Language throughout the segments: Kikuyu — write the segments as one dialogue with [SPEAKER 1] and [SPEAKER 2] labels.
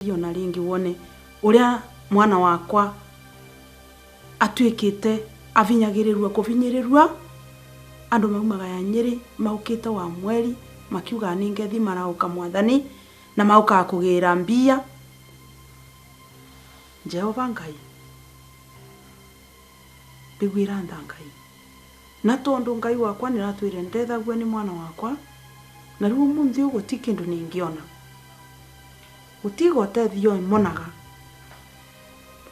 [SPEAKER 1] Ona rĩngĩ wone ũrĩa mwana wakwa atuĩkĩte abinyagĩrĩrua kũbinyĩrĩrua. Andũ maumaga ya Nyĩrĩ maũkĩte wa mweri makiugaga nĩ ngethi maraũka mwathani na maũkaga kũgĩra mbia. Jehova Ngai, mbiguĩra tha Ngai. Na tondũ Ngai wakwa nĩratwĩre ndethagua nĩ mwana wakwa, na rĩu ũmũthĩ ũyũ gũti kĩndũ ningĩona. Gũtiga ũtethio monaga.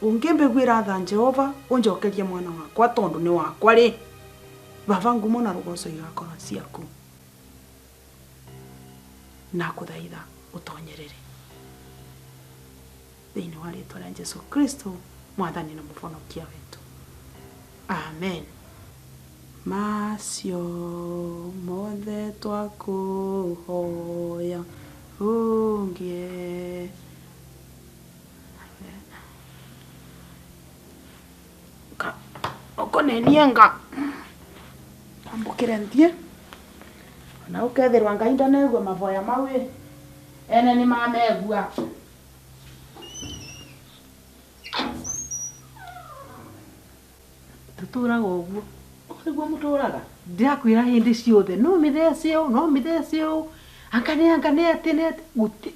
[SPEAKER 1] Ũngĩmbiguĩra tha Jehova, ũnjokerie mwana wakwa tondũ nĩ wakwa rĩ, baba ngumo na rũgoco igakorwo ciaku. Nakũthaitha ũtonyerere. Thĩinĩ wa rĩtwa rĩa Jesu Kristo, Mwathani na Mũhonokia witũ. Amen. Macio mothe twakũhoya ũngie. Ũkũnenie nga tambũkĩre nthiĩ ona ũkethĩrwa Ngai ndanegua mavoya mau ĩ ene nĩ mamegua.
[SPEAKER 2] Tũtũraga ũguo.
[SPEAKER 3] Ũguo nĩguo mũtũraga?
[SPEAKER 2] Ndĩrakwĩra hĩndĩ ciothe no mĩthece ũũ, no mĩthece ũũ, anga nĩ anga nĩ atĩ nĩ atĩ, gũti,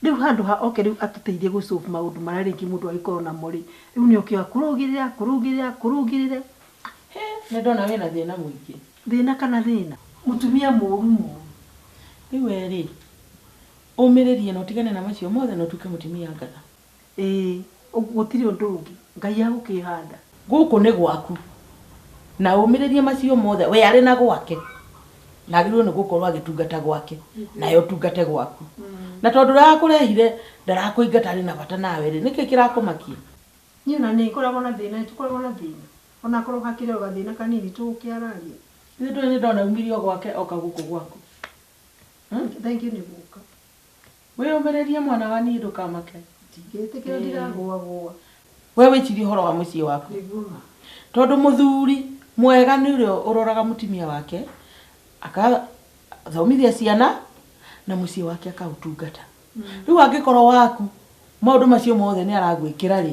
[SPEAKER 2] rĩu handũ ha oke rĩu atũteithie gũ solve maũndũ marĩa rĩngĩ mũndũ angĩkorwo namo rĩ, rĩu nĩ oke akũrũgĩrĩre akũrũgĩrĩre akũrũgĩrĩre.
[SPEAKER 3] Hĩ, nĩ ndona wĩna thĩna mũingĩ.
[SPEAKER 2] Thĩna kana thĩna? Mũtumia mũũru mũũru.
[SPEAKER 3] Rĩu we rĩ, ũmĩrĩrie na ũtigane na macio mothe na ũtuĩke mũtumia ngatha.
[SPEAKER 2] Ĩĩ, gũtirĩ ũndũ ũngĩ. Ngai agũkĩhanda.
[SPEAKER 3] Gũkũ nĩ gwaku. Na ũmĩrĩrie macio mothe. We arĩ na gwake. Na agĩrĩirwo nĩ gũkorwo agĩtungata gwake. Nawe ũtungate gwaku. Na tondũ ũrĩa wakũrehire ndarakũingata arĩ na bata nawe rĩ, nĩkĩ kĩrakũmakia?
[SPEAKER 2] Niĩ ona nĩ ngoragwo na thĩna, nĩ tũkoragwo na thĩna. Ona korwo hakĩrĩ o gathĩna kanini tũgũkĩaragia.
[SPEAKER 3] Githĩ ndũĩ nĩ ndona aumire o gwake oka gũkũ gwaku.
[SPEAKER 2] Thengiũ nĩ gũka.
[SPEAKER 3] Wĩyũmĩrĩrie mwana wa niĩ ndũkamake.
[SPEAKER 2] Ndingĩtĩkĩra ndiragũagũa.
[SPEAKER 3] We wĩcirie ũhoro wa mũciĩ waku.
[SPEAKER 2] Nĩguo ma.
[SPEAKER 3] Tondũ mũthuri mwega nĩ ũrĩa ũroraga mũtumia wake, akathomithia ciana na mũciĩ wake akaũtungata. Rĩu angĩkorwo waku maũndũ macio mothe nĩ aragwĩkĩra rĩ,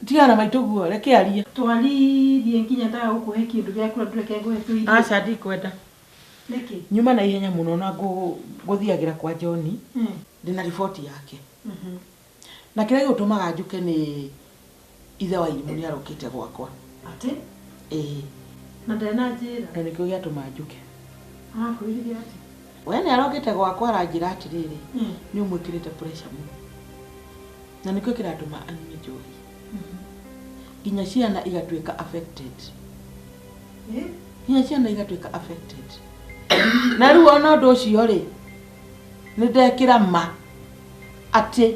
[SPEAKER 3] tigana na maitũguo, reke arie.
[SPEAKER 2] Twaririe nginya ndaga gũkũhe kĩndũ gĩa kũrĩa ndũreke ngũhe tũirio.
[SPEAKER 3] Aca ndikwenda.
[SPEAKER 2] Nĩkĩ?
[SPEAKER 3] Nyuma na ihenya mũno na ngũthiagĩra kwa John, ndĩna riboti yake. Na kĩrĩa gĩgũtũmaga njũke nĩ ithe wa Irimũ nĩ arokĩte gwakwa.
[SPEAKER 2] Atĩ?
[SPEAKER 3] Ĩĩ.
[SPEAKER 2] Na ndananjĩra?
[SPEAKER 3] Na nĩkĩo gĩatũma njũke.
[SPEAKER 2] Arakwĩrire atĩa?
[SPEAKER 3] We nĩ arokĩte gwakwa aranjĩra atĩrĩrĩ, nĩ ũmwĩkĩrĩte pressure mũno. Na nĩkĩo kĩratũma anyue njohi. Nginya ciana igatuĩka affected. Nginya ciana igatuĩka affected. Na rĩu ona ũndũ ũcio rĩ, nĩ ndekĩra ma atĩ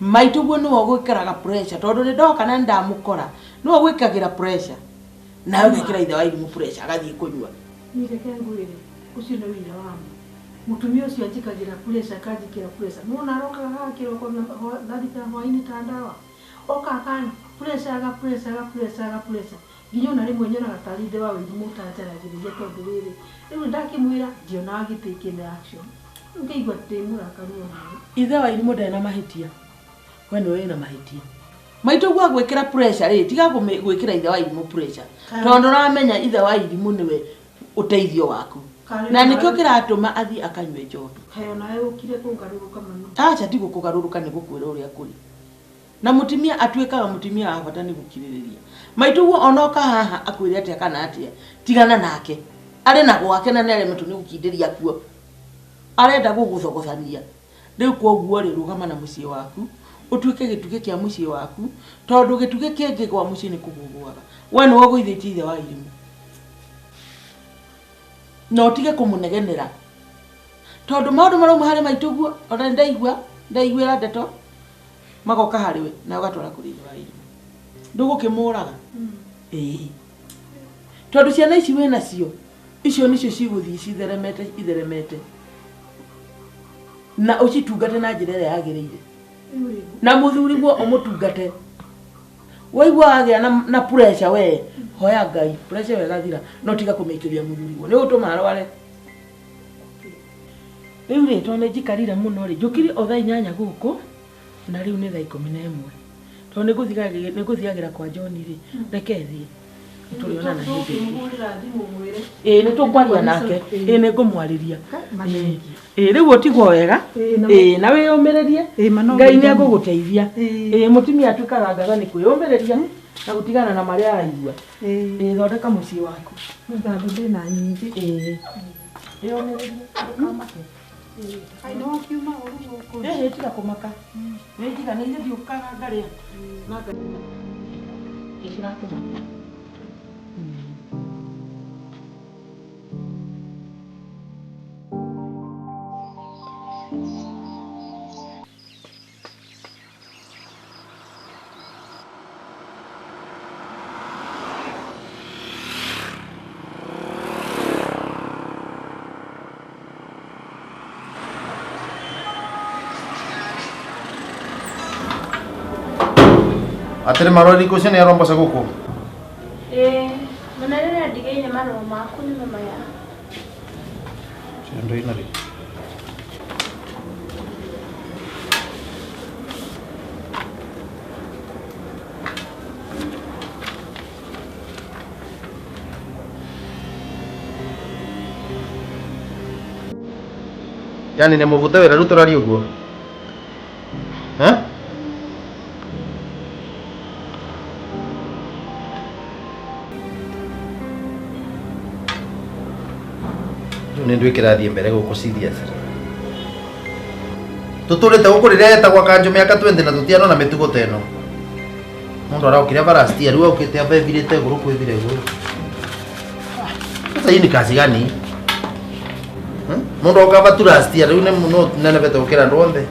[SPEAKER 3] maitũguo nĩwe ũgwĩkĩraga pressure tondũ nĩ ndoka na nĩ ndamũkora nĩwe ũgwĩkagĩra pressure nawe ũgekĩra ithe wa irimũ pressure agathiĩ kũnyua.
[SPEAKER 2] Niĩ reke ngwĩre, ũcio nĩ ũira wa ma. Mũtumia ũcio anjĩkagĩra pressure akanjĩkĩra pressure. Nĩwona arokaga haha kĩroko na thaa thita hwainĩ ta ndawa? Oka aka pressure aga pressure aga pressure aga pressure. Nginya ona rĩmwe nyonaga tarĩ ithe wa Wairimũ ũtanjaragĩrĩria tondũ rĩrĩ, rĩu ndakĩmwĩra ndionaga agĩ take any action. Rĩu ngaigua ndĩ mũrakaru ona niĩ.
[SPEAKER 3] Ithe wa Irimũ ndarĩ na mahĩtia, we nĩwe wĩna mahĩtia. Maitũguo agwĩkĩra pressure rĩ, tiga gwĩkĩra ithe wa Irimũ pressure, tondũ nĩũramenya ithe wa Irimũ nĩwe ũteithio waku. Na nĩkĩo kĩratũma athiĩ akanyue njohi.
[SPEAKER 2] Kaĩ onawe ũkire kũngarũrũka mami?
[SPEAKER 3] Aca ti gũkũgarũrũka nĩ gũkwĩra ũrĩa kũrĩ. Na mũtimia atuĩkaga mũtimia wa bata nĩ gũkirĩrĩria. Maitũguo ona oka haha akwĩre atĩa kana atĩa, tigana nake. Arĩ na gwake na nĩ aremetwo nĩ gũkindĩria kuo. Arenda gũgũthogothania. Rĩu kwoguo rĩ, rũgama na mũciĩ waku, ũtuĩke gĩtugĩ kĩa mũciĩ waku, tondũ gĩtugĩ kĩngĩgwa mũciĩ nĩ kũgwa ũgũaga. We nĩwe ũgũithĩtie ithe wa irimũ. Na ũtige kũmũnegenera. Tondũ maũndũ marauma harĩ maitũguo, ona nĩ ndaigua, ndaiguĩra ndeto. Magoka harĩ we na ũgatwara kũrĩ ithe wa irimũ. Ndũgũkĩmũraga? Ĩĩ. Tondũ ciana ici wĩ nacio, icio nĩcio cigũthiĩ citheremete itheremete. Na ũcitungate na njĩra ĩrĩa yagĩrĩire. Na mũthuriguo ũmũtungate. Waigua wagĩa na, na pressure we, hoya Ngai, pressure ĩyo ĩgathira, no tiga kũmĩikĩria mũthuriguo. Nĩ ũgũtũma arware. Rĩu rĩ, tondũ nĩ njikarire mũno rĩ, njũkire o thaa 8 gũkũ na rĩu nĩ thaa 11. Tondũ nĩ ngũthiagĩra kwa John rĩ, reke thiĩ. Tũrĩonana hĩndĩ ĩngĩ.
[SPEAKER 2] Tũkĩmũhũrĩra thimũ mwĩre.
[SPEAKER 3] Ĩĩ nĩ tũkwaria nake. Ĩĩ nĩ ngũmwarĩria.
[SPEAKER 2] Mathengio.
[SPEAKER 3] Ĩĩ rĩu ũtigwo wega.
[SPEAKER 2] Ĩĩ, na-
[SPEAKER 3] Ĩĩ na wĩyũmĩrĩrie.
[SPEAKER 2] Ĩĩ, ma no
[SPEAKER 3] Ngai nĩ
[SPEAKER 2] nginya.
[SPEAKER 3] egũgũteithia.
[SPEAKER 2] Ĩĩ.
[SPEAKER 3] Ĩĩ mũtumia atuĩkaga ngatha nĩ kwĩyũmĩrĩria na gũtigana na marĩa araigua.
[SPEAKER 2] Ĩĩ.
[SPEAKER 3] Ĩĩ thondeka mũciĩ waku.
[SPEAKER 2] Nĩ thandũ ndĩna nyingĩ.
[SPEAKER 3] Ĩĩ. Ĩyũmĩrĩrie. Ndũkamake.
[SPEAKER 2] Kaĩ nĩ wakiuma ũru gũkũ?
[SPEAKER 3] Ĩhĩ tiga kũmaka. Nĩ njiganĩire ndiũkaga ngarĩa. Na Ngai. Nĩciratũma.
[SPEAKER 4] Atĩrĩ marori kũ cio nĩ aromboca gũkũ?
[SPEAKER 5] Ĩĩ, mũnene nĩ andigĩire marũa maku nĩmo maya.
[SPEAKER 4] Cio ina rĩ. Yani nĩ mũbute wĩra rĩu tũraria ũguo? Eh? Rĩu nĩ ndwĩ kĩrathiĩ mbere gũkũ serious. Tũtũrĩte gũkũ rĩrĩa etagwo kanjũ mĩaka 20 na tũtianona mĩtugo ta ĩno. Mũndũ araokire barastia rĩu okĩte aba ĩthirĩte igũrũ kwĩthira igũrũ. Sasa hii ni kazi gani? Mundu oka aba tu last year riu ni muno nenebete gukira andu onthe.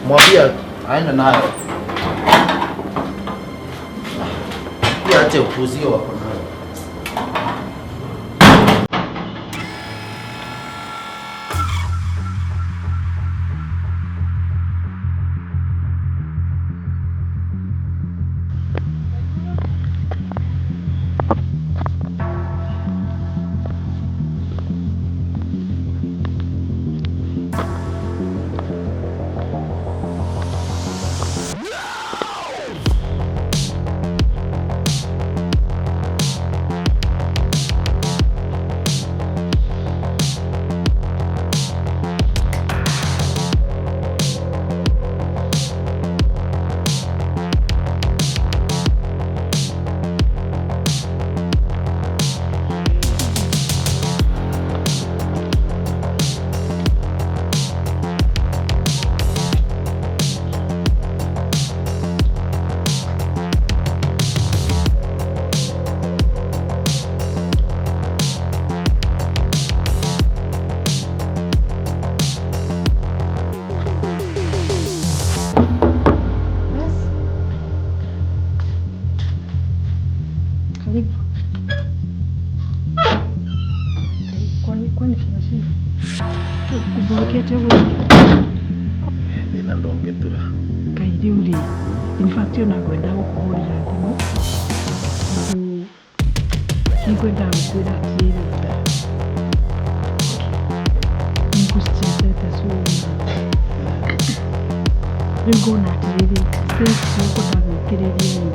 [SPEAKER 4] Mwambia aende nayo. Pia ache upuzi hiyo wako nayo.
[SPEAKER 2] Karibu. Kwani kwani kuna shida? Kuboekete ũguo?
[SPEAKER 4] Thĩna ndũngĩtura.
[SPEAKER 2] Ngai rĩu rĩ, in fact ona ngwenda gũkũhũrĩra thimũ tondũ nĩngwendaga gũkwĩra atĩrĩrĩ, nĩngũstressete so much. Rĩu ngona atĩrĩrĩ, stress ciakwa ndagũitĩrĩria rĩ,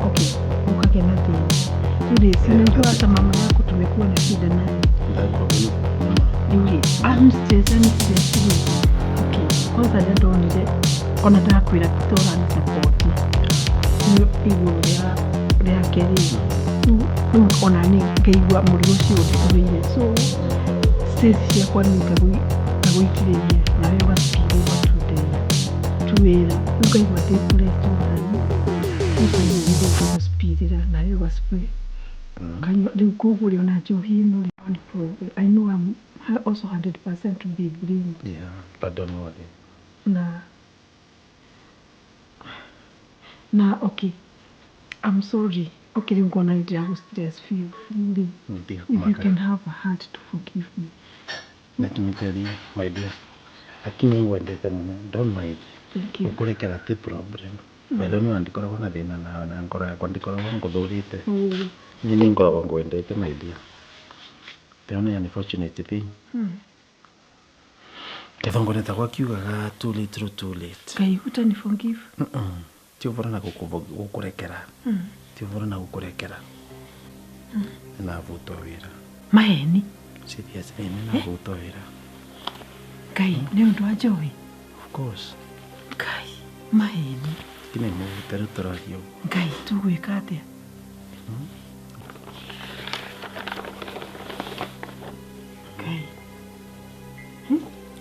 [SPEAKER 2] okay, ũkagĩa na thĩna. Rĩu rĩ, si unajua hata mama yako tumekuwa na shida naye. Rĩu rĩ, I'm stress, I'm stress rĩ. Okay, kwanza rĩrĩa ndonire ona ndakwĩra ti ta ũrani support nĩ igũrũ rĩa rĩake rĩ, rĩu ona niĩ ngaigua mũrigo ũcio ũnditũhĩire so stress ciakwa niĩ ngagũitĩrĩria nawe ũgaspill over to the to wĩra rĩu ngaigua ndĩ pressed onaniĩ rĩu finally rĩu ngagũspillĩra nawe ũgaspill Kanyua rĩu koguo rĩ ona njohi ĩno rĩ ni problem. I know I'm also 100% to be blamed
[SPEAKER 4] Yeah, but don't worry.
[SPEAKER 2] na na okay I'm sorry okay rĩu ngona nĩ ndĩragũ stress biũ Rĩu rĩ,
[SPEAKER 4] Ndiga
[SPEAKER 2] if you
[SPEAKER 4] kũmaka.
[SPEAKER 2] can have a heart to forgive me.
[SPEAKER 4] Let me tell you, my dear. Lakini wendete mũno, don't mind.
[SPEAKER 2] Thank you.
[SPEAKER 4] Gũkũrekera ti problem. Wendo nĩ ndikoragwo na thĩna nawe na ngoro yakwa ndikoragwo ngũthũrĩte.
[SPEAKER 2] Oh,
[SPEAKER 4] Niĩ nĩ ngoragwo ngwendete my dear. The only unfortunate thing, gĩthũngũ nĩ takwa kiugaga too little too late.
[SPEAKER 2] Ngai hutani forgive.
[SPEAKER 4] Ti ũboro na gũkũrekera, ti ũboro na gũkũrekera. Nĩnabutwo wĩra.
[SPEAKER 2] Maheni.
[SPEAKER 4] Seriously, nĩnabutwo wĩra.
[SPEAKER 2] Ngai, nĩ ũndũ wa njohi?
[SPEAKER 4] Of course.
[SPEAKER 2] Ngai, maheni.
[SPEAKER 4] Kine mũbute rĩu tũraria ũguo.
[SPEAKER 2] Ngai, tũgwĩka atĩa? Ngai.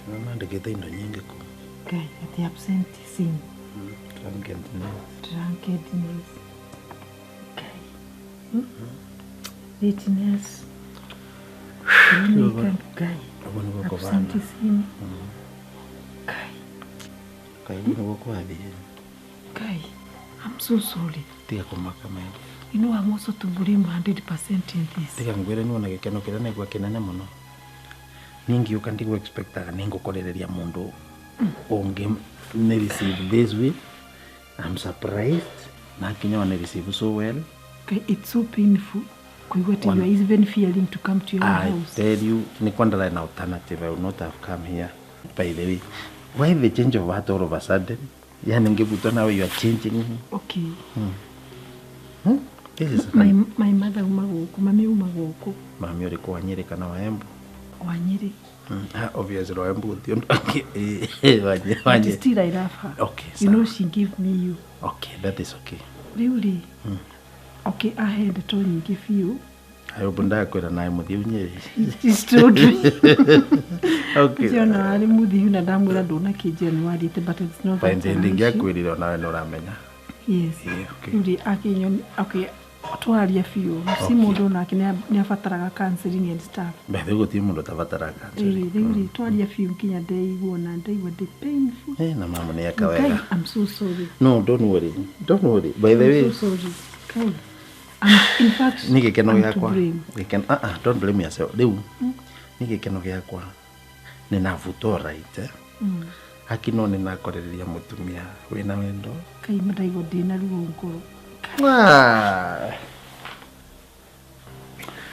[SPEAKER 4] Nĩmandĩkĩte indo nyingĩ kũ.
[SPEAKER 2] Ngai, atĩ absenteeism.
[SPEAKER 4] Drunkenness.
[SPEAKER 2] Drunkenness. Ngai. Lateness. Chronic. Ngai.
[SPEAKER 4] Ũguo nĩguo kũbana.
[SPEAKER 2] Absenteeism. Ngai.
[SPEAKER 4] Ngai, ũguo nĩguo kwathiĩ.
[SPEAKER 2] Ngai, I'm so sorry.
[SPEAKER 4] Tiga kũmaka maitho.
[SPEAKER 2] You know I'm also to blame 100% in this.
[SPEAKER 4] Tiga ngwĩre nĩwona gĩkeno kĩrĩa naigua kĩnene mũno. Niĩ ngiũka ndigũ expectaga nĩ ngũkorereria mũndũ ũngĩ nĩ receive this way. I'm surprised. Na kinya wane receive so well.
[SPEAKER 2] Okay, it's so painful. Kuigua ati you are even fearing to come to your own
[SPEAKER 4] I
[SPEAKER 2] house.
[SPEAKER 4] tell you, nĩ kwandara an alternative. I would not have come here. By the way, why the change of heart all of a sudden? Yani ngĩbutwo nawe you are changing.
[SPEAKER 2] Okay.
[SPEAKER 4] Hmm? This is
[SPEAKER 2] My mother uma gũkũ, mami uma gũkũ.
[SPEAKER 4] Mami ũrĩkũ, wa Nyĩrĩ kana wa Embu?
[SPEAKER 2] Wa Nyĩrĩ.
[SPEAKER 4] Ah, obviously wa Embu ti ũndũ ũngĩ. Eh, wa Nyĩrĩ, wa
[SPEAKER 2] But
[SPEAKER 4] Nyĩrĩ.
[SPEAKER 2] still I love her.
[SPEAKER 4] Okay,
[SPEAKER 2] You know
[SPEAKER 4] sawa.
[SPEAKER 2] she gave me you.
[SPEAKER 4] Okay, that is okay.
[SPEAKER 2] Rĩu rĩ, okay, ahe ndeto nyingĩ biũ.
[SPEAKER 4] Ayo ndakwĩra nawe mũthiĩ Nyĩrĩ.
[SPEAKER 2] She's told me.
[SPEAKER 4] Okay.
[SPEAKER 2] Ũcio ona arĩ mũthiu na ndamwĩra ndũnakĩnjĩra nĩ wathiĩte, but it's not
[SPEAKER 4] Fine,
[SPEAKER 2] that an
[SPEAKER 4] ndĩ
[SPEAKER 2] issue.
[SPEAKER 4] ingĩakwĩrire onawe nĩ ũramenya.
[SPEAKER 2] Yes.
[SPEAKER 4] Yeah, okay.
[SPEAKER 2] Rĩu rĩ, akĩnyoni, okay, twaria biũ. Si mũndũ onake nĩ abataraga counseling and stuff.
[SPEAKER 4] Bethe gũtirĩ mũndũ ũtabataraga counseling.
[SPEAKER 2] Ĩĩ, rĩu rĩ, twaria biũ nginya ndeigua na ndeigua ndĩ painful.
[SPEAKER 4] Eh, na mama nĩ eka
[SPEAKER 2] Ngai,
[SPEAKER 4] wega.
[SPEAKER 2] I'm so sorry.
[SPEAKER 4] No, don't worry. Don't worry. By the
[SPEAKER 2] I'm
[SPEAKER 4] way,
[SPEAKER 2] so sorry. Kai. I'm, in fact,
[SPEAKER 4] nĩ gĩkeno
[SPEAKER 2] I'm to
[SPEAKER 4] gĩakwa.
[SPEAKER 2] blame.
[SPEAKER 4] Gĩkeno, ah ah, don't blame yourself. Rĩu nĩ gĩkeno gĩakwa. Nĩ nabutwo right, eh? Haki no nĩ nakorereria mũtumia wĩna wendo.
[SPEAKER 2] Kai, ndaigua ndĩna ruo ngoro.
[SPEAKER 4] Ah.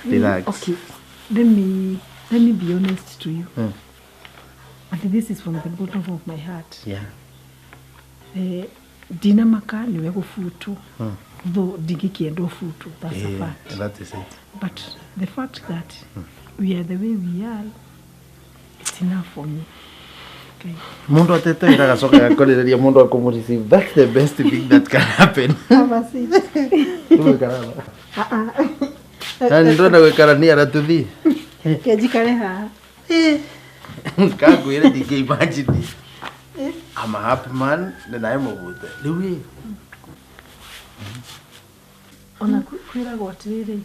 [SPEAKER 4] Relax.
[SPEAKER 2] Okay. Let me be honest to you. And this is from the bottom of my heart. Eh, ndinamaka niwe gũbutwo. Though ndingĩkĩenda ũbutwo, that's a
[SPEAKER 4] Eh,
[SPEAKER 2] fact.
[SPEAKER 4] that is it.
[SPEAKER 2] But the fact that we are the way we are, it's enough for me. Okay.
[SPEAKER 4] Mundu atete wĩra agacoka agakorereria mũndũ wa kũmũreceive. That's the best thing that can happen.
[SPEAKER 2] Have a seat.
[SPEAKER 4] Tũgũikara haha. Na nĩ ndĩrenda gũikara nĩ aratũthiĩ.
[SPEAKER 2] Kenjikare haha.
[SPEAKER 4] Kangwĩre ndingĩ imagine. I'm a happy man na nawe mũbute. Rĩu ĩ.
[SPEAKER 2] Ona kwĩragwo atĩrĩrĩ,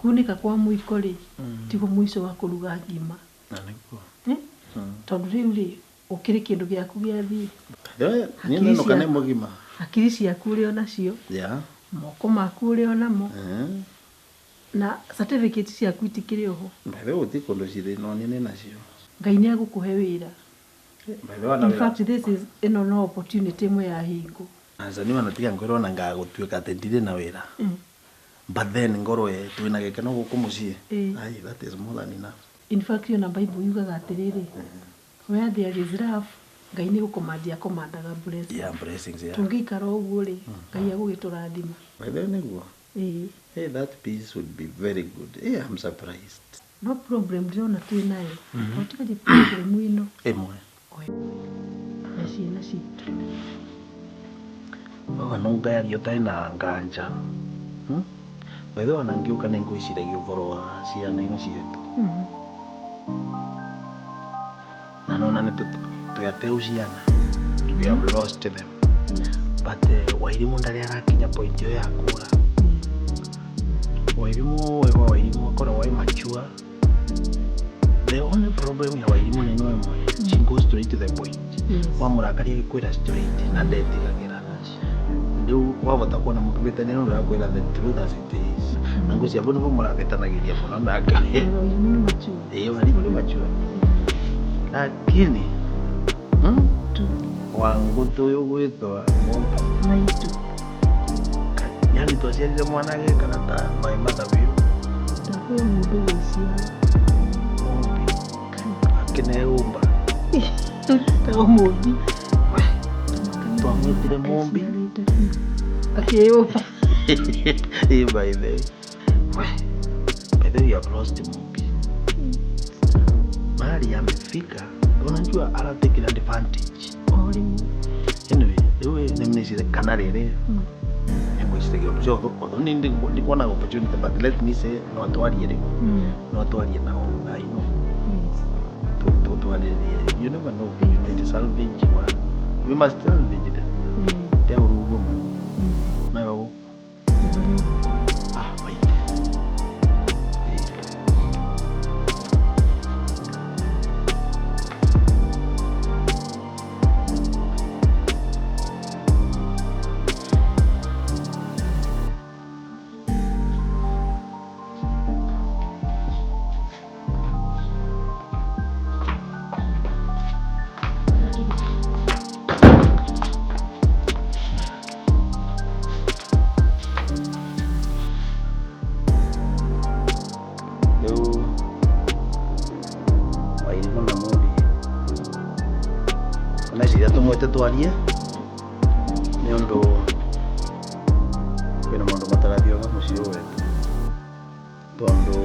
[SPEAKER 2] kunĩka kwa mũiko rĩ, tiguo mũico wa kũruga ngima.
[SPEAKER 4] Na nĩguo.
[SPEAKER 2] Eh? Tondũ rĩu rĩ, ũkĩrĩ kĩndũ gĩaku gĩathiĩ.
[SPEAKER 4] Niĩ nenũka nĩ mũgima.
[SPEAKER 2] Hakiri ciaku ũrĩ o nacio,
[SPEAKER 4] Yeah.
[SPEAKER 2] moko maku ũrĩ o namo,
[SPEAKER 4] Eh.
[SPEAKER 2] na certificate ciaku itikĩrĩ oho.
[SPEAKER 4] By the way, gũtirĩ kũndũ cirĩ no niĩ nĩ nacio.
[SPEAKER 2] Ngai nĩ agũkũhe wĩra.
[SPEAKER 4] By the way, ona
[SPEAKER 2] In
[SPEAKER 4] wĩra-
[SPEAKER 2] fact, this is ĩno no opportunity ĩmwe ya hingo.
[SPEAKER 4] Aca niĩ ona tiga ngwĩrwo ona ngagũtuĩka atĩ ndirĩ na wĩra. But then ngorwo twĩna gĩkeno gũkũ mũciĩ.
[SPEAKER 2] Eh.
[SPEAKER 4] Ai, that is more than enough.
[SPEAKER 2] In fact, ona Bible yugaga atĩrĩrĩ, where there is love, Ngai nĩ gũkomandia akomandaga blessing.
[SPEAKER 4] Yeah, blessings, yeah.
[SPEAKER 2] Tũngĩikara ũguo rĩ, Ngai agũgĩtũrathima.
[SPEAKER 4] By the way, nĩguo.
[SPEAKER 2] Ĩĩ.
[SPEAKER 4] Hey, that peace would be very good. Hey, I'm surprised.
[SPEAKER 2] No problem ndĩrona twĩ nayo. No tigarie problem ĩno
[SPEAKER 4] Ĩmwe.
[SPEAKER 2] ya ciana citũ.
[SPEAKER 4] Baba no ngayaria ũtarĩ na nganja. Hmm? By the way, ona ngĩũka nĩ ngwĩciragia ũhoro wa ciana ino citũ. Na nona nĩ twateu ciana. We have lost them. But Wairimu ndarĩ arakinya point ĩyo ya kũra. Wairimu wega, Wairimu akoragwo e mature. The only problem ya Wairimu nĩ ĩno ĩmwe. She goes straight to the point.
[SPEAKER 2] Yes.
[SPEAKER 4] Wamũrakaria agĩkwĩra straight na ndetigagĩra. Rĩu wahota kuona mũkĩhĩtania no ũrakwĩra the truth as it is. Na ngwĩciria hau nĩho mũrahĩtanagĩria mũno nake.
[SPEAKER 2] Wairimu nĩ mature.
[SPEAKER 4] Ĩĩ, Wairimu nĩ mature. Lakini
[SPEAKER 2] Tu.
[SPEAKER 4] Wangũtũ ũyũ gwĩtwo
[SPEAKER 2] Maitũ.
[SPEAKER 4] Yani twaciarire mwana agĩikara ta my mother biũ.
[SPEAKER 2] Ndakwĩ mũndũ gwĩciara.
[SPEAKER 4] Akineyumba.
[SPEAKER 2] Tago Mumbi.
[SPEAKER 4] Twamwitire Mumbi.
[SPEAKER 2] Akiyumba.
[SPEAKER 4] Hey, by the way. By the way, you have lost Mumbi. Mahali amefika, unajua ala take advantage. Anyway, wewe nimnishire kana rere. Ngwicitagia ũndũ ũcio although nĩ ndikuonaga opportunity but let me say no twarie rĩu. No twarie nao I know. Twarĩrie. You never know, you need to salvage one. We must salvage it. Te urugo man. Nayo. Ah, wait. Rĩu Wairimu na Mumbi oneciria tũmwĩte twarie nĩ ũndũ kwĩna maũndũ matarathiĩ wega mũciĩ ũyũ wetu tondũ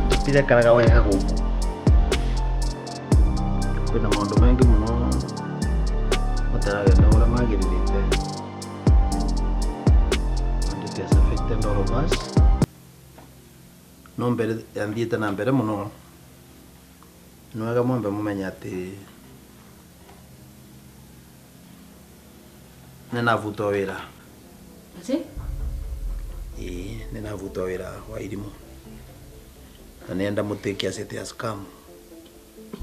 [SPEAKER 4] tũtirekaraga wega gũkũ kwĩna maũndũ maingĩ mũno mataragenda ũrĩa magĩrĩrĩte and it has affected all of us no mbere yathiĩte na mbere mũno nĩ wega mwambe mũmenye atĩ nĩnabutwo wĩra.
[SPEAKER 2] Ati?
[SPEAKER 4] Ĩĩ nĩnabutwo wĩra wa Irimũ na nĩenda mũtuĩke acete ya scam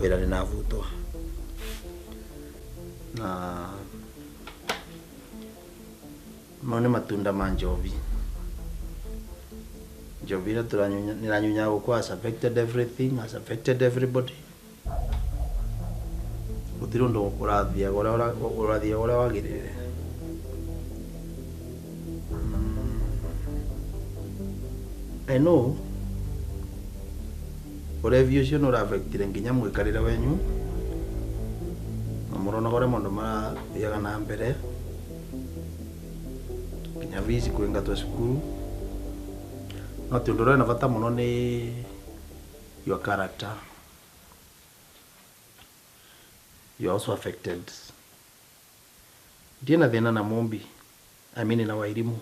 [SPEAKER 4] wĩra nĩnabutwo na mau nĩ matunda ma njobi. Njobi ĩrĩa nĩranyunya gũkũ has affected everything, has affected everybody. Gũtirĩ ũndũ ũrathiaga ũrĩa ũrathiaga ũrĩa wagĩrĩire. I know ũrevi ũcio nĩ ũraffectire nginya mwĩkarĩre wenyu na mũronaga ũrĩa maũndũ marathiaga na mbere nginya fees kũingatwo cukuru no ti ũndũ ũrĩa wĩna bata mũno nĩ your character. You are also affected. Ndiĩ na thĩna na Mumbi, I mean na Wairimu.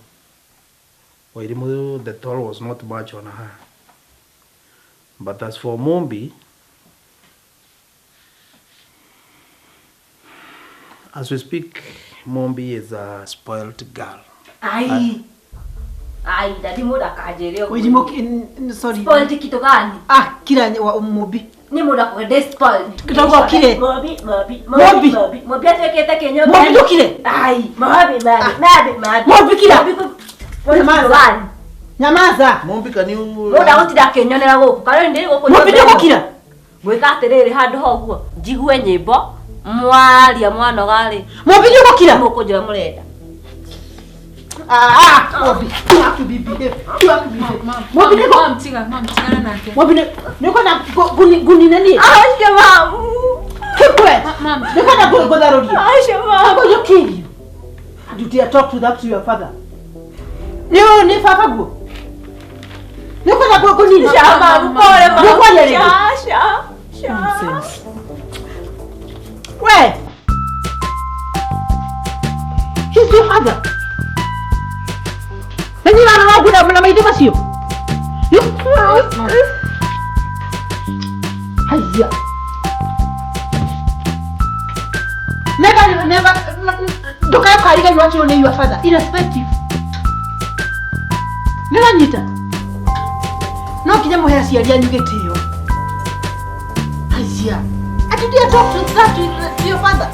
[SPEAKER 4] Wairimu the toll was not much on her. But as for Mumbi, as we speak, Mumbi is a spoiled girl.
[SPEAKER 6] Ai. Ai, daddy mũndũ akanjĩre ũguo.
[SPEAKER 2] Wairimu, sorry.
[SPEAKER 6] Spoiled kitu gani?
[SPEAKER 2] Ah, kira wa Mumbi.
[SPEAKER 6] Nĩ mũndũ akwende spoiled.
[SPEAKER 2] Ndauga ũkire.
[SPEAKER 6] Mumbi, Mumbi,
[SPEAKER 2] Mumbi.
[SPEAKER 6] Mumbi. Mumbi atuĩkĩte kĩnyũmba.
[SPEAKER 2] Mumbi ndũkire.
[SPEAKER 6] Ai, Mumbi, Mumbi, Mumbi, Mumbi.
[SPEAKER 2] Mumbi kira.
[SPEAKER 6] Mumbi gani?
[SPEAKER 2] Nyamaza.
[SPEAKER 4] Mumbi can you
[SPEAKER 6] Mũndũ agũtinda akĩnyonera gũkũ. Kana ndĩ gũkũ.
[SPEAKER 2] Mumbi ndũgũkira.
[SPEAKER 6] Gwĩka atĩrĩrĩ handũ ha ũguo njigue nyĩmbo mwaria mwanoga rĩ.
[SPEAKER 2] Mumbi ndũgũkira.
[SPEAKER 6] Mũkũnjĩra mũrenda.
[SPEAKER 2] Ah, Mumbi, you have to be behave. You have to be behave. Mumbi ndũgũ.
[SPEAKER 7] Mom, tiga, mom, tigana nake.
[SPEAKER 2] Mumbi nĩkwenda ngũnine niĩ.
[SPEAKER 6] Acio mamu.
[SPEAKER 2] Keep quiet.
[SPEAKER 7] Mom,
[SPEAKER 2] Nĩkwenda ngũtharũrie.
[SPEAKER 6] Acio mamu.
[SPEAKER 2] I'm going to kill you. And you dare talk to that to your father. Nĩ nĩ baba guo. Nĩkwenda ngũnine.
[SPEAKER 6] Sha mamu, pole mamu.
[SPEAKER 2] Nĩkwaria rĩngĩ.
[SPEAKER 6] Sha, sha, sha.
[SPEAKER 2] Nonsense. We. He's your father. Na nyina na na maitho macio. Haya. Never, never, ndũkae you want your father, irrespective. Nĩũranyita? No nginya mũhe aciari anyu gĩtĩo. Haya. Ati dare talk to that to your father.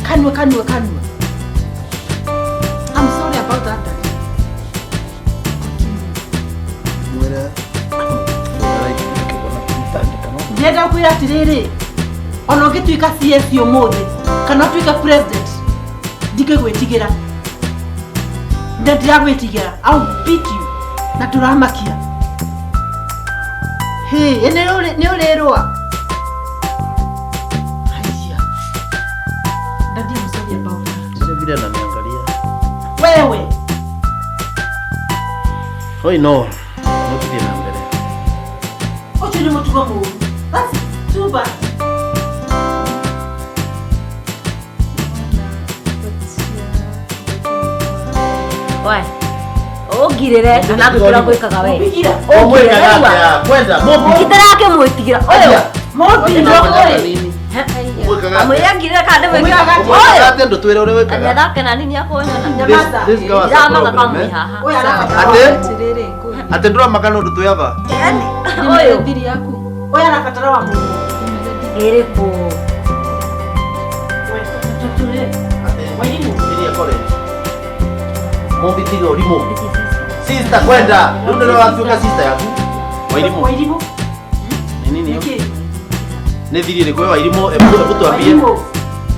[SPEAKER 2] Kanua, kanua, kanua. I'm sorry about that, Daddy.
[SPEAKER 4] Mwĩre
[SPEAKER 2] Ndĩrenda kwĩra atĩrĩrĩ, ona ũngĩtuĩka CS ũmũthĩ kana ũtuĩke president, ndingĩgwĩtigĩra. Na ndiragwĩtigĩra. I'll beat you. Na ndũramakia. Hĩ, nĩ ũrĩrũa.
[SPEAKER 4] Vile ananiangalia.
[SPEAKER 2] Wewe.
[SPEAKER 4] Oi no. No tuthie na mbere.
[SPEAKER 2] Ucio ni mutugo muru. That's too bad.
[SPEAKER 6] We. Ũngirĩre kana ngũkĩra gwĩkaga we.
[SPEAKER 2] Ũbigira.
[SPEAKER 4] Ũmwĩkaga atĩa? Kwenda Mobi.
[SPEAKER 6] Ngitĩra akĩmwĩtigĩra. Ũyũ.
[SPEAKER 2] Mobi no
[SPEAKER 6] Ũyũ.
[SPEAKER 4] Ũmwĩkaga
[SPEAKER 6] Amwĩra ngirĩre kana ndĩmwĩkaga.
[SPEAKER 4] Ũmwĩkaga
[SPEAKER 6] Ũyũ.
[SPEAKER 4] atĩa ndũtwĩre ũrĩa wĩkaga?
[SPEAKER 6] Nĩathake na nini akũnyona.
[SPEAKER 2] Nyamaza.
[SPEAKER 4] This girl has a
[SPEAKER 6] Ndiramaka
[SPEAKER 4] problem,
[SPEAKER 6] kamwe
[SPEAKER 4] eh?
[SPEAKER 6] haha.
[SPEAKER 2] Ũyũ arabatara.
[SPEAKER 4] Atĩ?
[SPEAKER 7] Atĩrĩrĩ, ngũĩ.
[SPEAKER 4] Atĩ ndũramaka nĩ ũndũ twĩ ava?
[SPEAKER 6] Ũyũ.
[SPEAKER 7] Thiri yaku.
[SPEAKER 2] Ũyũ arabatara wa mũndũ.
[SPEAKER 6] Ĩrĩkũ?
[SPEAKER 2] We, tutule. Wairimu.
[SPEAKER 4] Iria college. Mobi tiga ũrimũ. Sister kwenda. Rĩu nĩwe watuĩka sister yaku. Wairimu.
[SPEAKER 2] Wairimu.
[SPEAKER 4] Nĩ nini ĩyo?
[SPEAKER 2] Nĩkĩ?
[SPEAKER 4] Nĩ thiri ĩrĩkũ ĩyo Wairimu? Ebu tuambie.
[SPEAKER 2] Wairimu.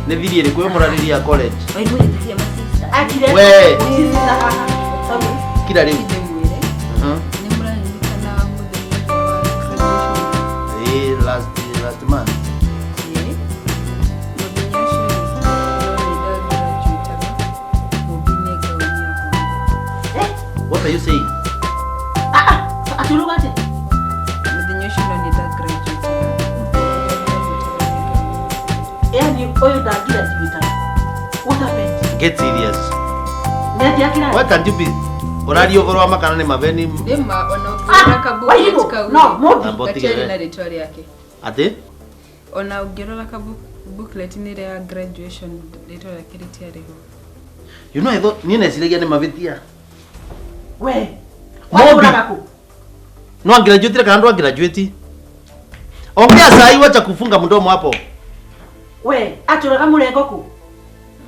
[SPEAKER 4] Nĩ thiri ĩrĩkũ ĩyo mũrarĩria college?
[SPEAKER 6] Wairimu njĩtĩkie masista.
[SPEAKER 2] Akire.
[SPEAKER 4] We.
[SPEAKER 2] Sister haha. Sorry.
[SPEAKER 4] Kira rĩu.
[SPEAKER 7] Ndĩmwĩre.
[SPEAKER 4] Mhm.
[SPEAKER 7] Nĩ mũraririkana mũthenya ũrĩa wa graduation?
[SPEAKER 4] Ĩĩ last month.
[SPEAKER 7] Ĩĩ. Mũthenya ũcio rĩ, no nĩ ndagraduĩtaga. Mũmbi nĩ ngauni yakwa.
[SPEAKER 4] What are you saying?
[SPEAKER 2] Ah ah. Aturuga atĩa?
[SPEAKER 7] Mũthenya ũcio no nĩ ndagraduĩtaga. Ndagraduĩtaga nĩ ngauni yakwa.
[SPEAKER 2] Yaani ũyũ ndangirajuĩtaga. What happened?
[SPEAKER 4] Get serious.
[SPEAKER 2] Nĩ athiaga kĩrathi?
[SPEAKER 4] Why can't you be ũraria ũhoro wa makana nĩ maveni
[SPEAKER 7] Nĩ ma ona ũngĩrora
[SPEAKER 2] Ah,
[SPEAKER 7] ka
[SPEAKER 2] Wairimu.
[SPEAKER 7] booklet kau
[SPEAKER 2] No,
[SPEAKER 7] rĩ,
[SPEAKER 2] Mobi.
[SPEAKER 4] Namba ũtige
[SPEAKER 7] gatiarĩ
[SPEAKER 4] we.
[SPEAKER 7] na rĩtwa rĩake.
[SPEAKER 4] Atĩ?
[SPEAKER 7] Ona ũngĩrora ka booklet-inĩ ĩrĩa ya graduation rĩtwa rĩake rĩtiarĩ ho.
[SPEAKER 4] You know I thought niĩ neciragia nĩ mavĩtia.
[SPEAKER 2] We.
[SPEAKER 4] Mobi.
[SPEAKER 2] Watũraga kũ?
[SPEAKER 4] No angraduate kana ndo angraduate? Ongea sahi, wacha kufunga mdomo hapo.
[SPEAKER 2] We, atũraga mũrengo kũ?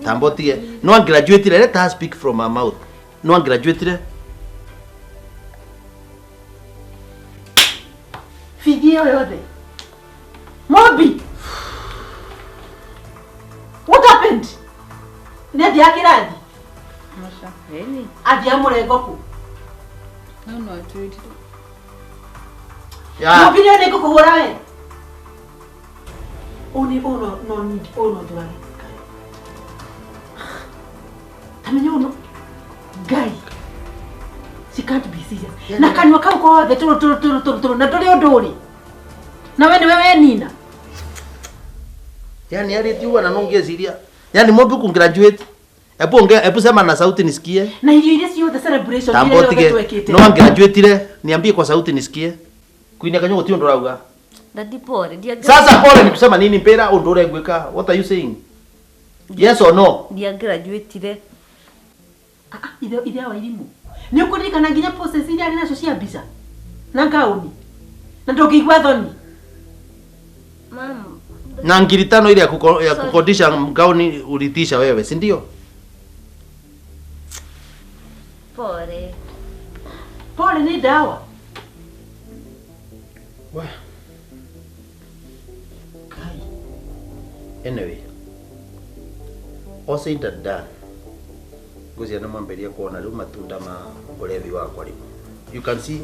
[SPEAKER 4] Tambo tige. No angraduate, let her speak from her mouth. No angraduate.
[SPEAKER 2] Bithi ĩyo yothe. Mobi. What happened? Nĩ athiaga kĩrathi?
[SPEAKER 7] Maca.
[SPEAKER 2] Athiaga mũrengo kũ?
[SPEAKER 7] No no atwĩrire.
[SPEAKER 4] Ya.
[SPEAKER 2] Mobi nĩyo nĩngũkũhũra we. Ũũ nĩ ũũ no no ũũ no ndũrage. Tamenya ũũ no Ngai. She can't be serious. Na kanua kau kothe tũrũ tũrũ tũrũ tũrũ tũrũ na ndũrĩ ũndũ ũrĩ. Na we nĩwe wenina.
[SPEAKER 4] Yaani arĩtie ũguo na no ngĩciria. Yaani Mobi kungraduate. Ebu ongea, ebu sema na sauti nisikie.
[SPEAKER 2] Na irio iria ciothe celebration
[SPEAKER 4] Tambo
[SPEAKER 2] iria yothe
[SPEAKER 4] tige.
[SPEAKER 2] twekĩte.
[SPEAKER 4] No angraduate niambie kwa sauti nisikie. Kuinia kanyugo ti ũndũ ũrauga.
[SPEAKER 6] Daddy pole. Ndia
[SPEAKER 4] Sasa pole ni kusema nini mpera ũndũ ũregwĩka? What are you saying? Yes or no?
[SPEAKER 6] Ndia graduate
[SPEAKER 2] Ah, ah, ithe ithe wa Wairimu. Nĩ ũkũririkana nginya process iria arĩ nacio cia mbica na ngaũni na ndũngĩigua thoni.
[SPEAKER 6] Mam.
[SPEAKER 4] Na ngiri tano ile ya kukodisha gauni ulitisha wewe, si ndio?
[SPEAKER 6] Pole.
[SPEAKER 2] Pole nĩ ndawa.
[SPEAKER 4] We.
[SPEAKER 2] Ngai.
[SPEAKER 4] Anyway, all said and done, ngwĩciria nĩ mwambĩrĩria kuona rĩu matunda ma ũrevi wakwa rĩu. You can see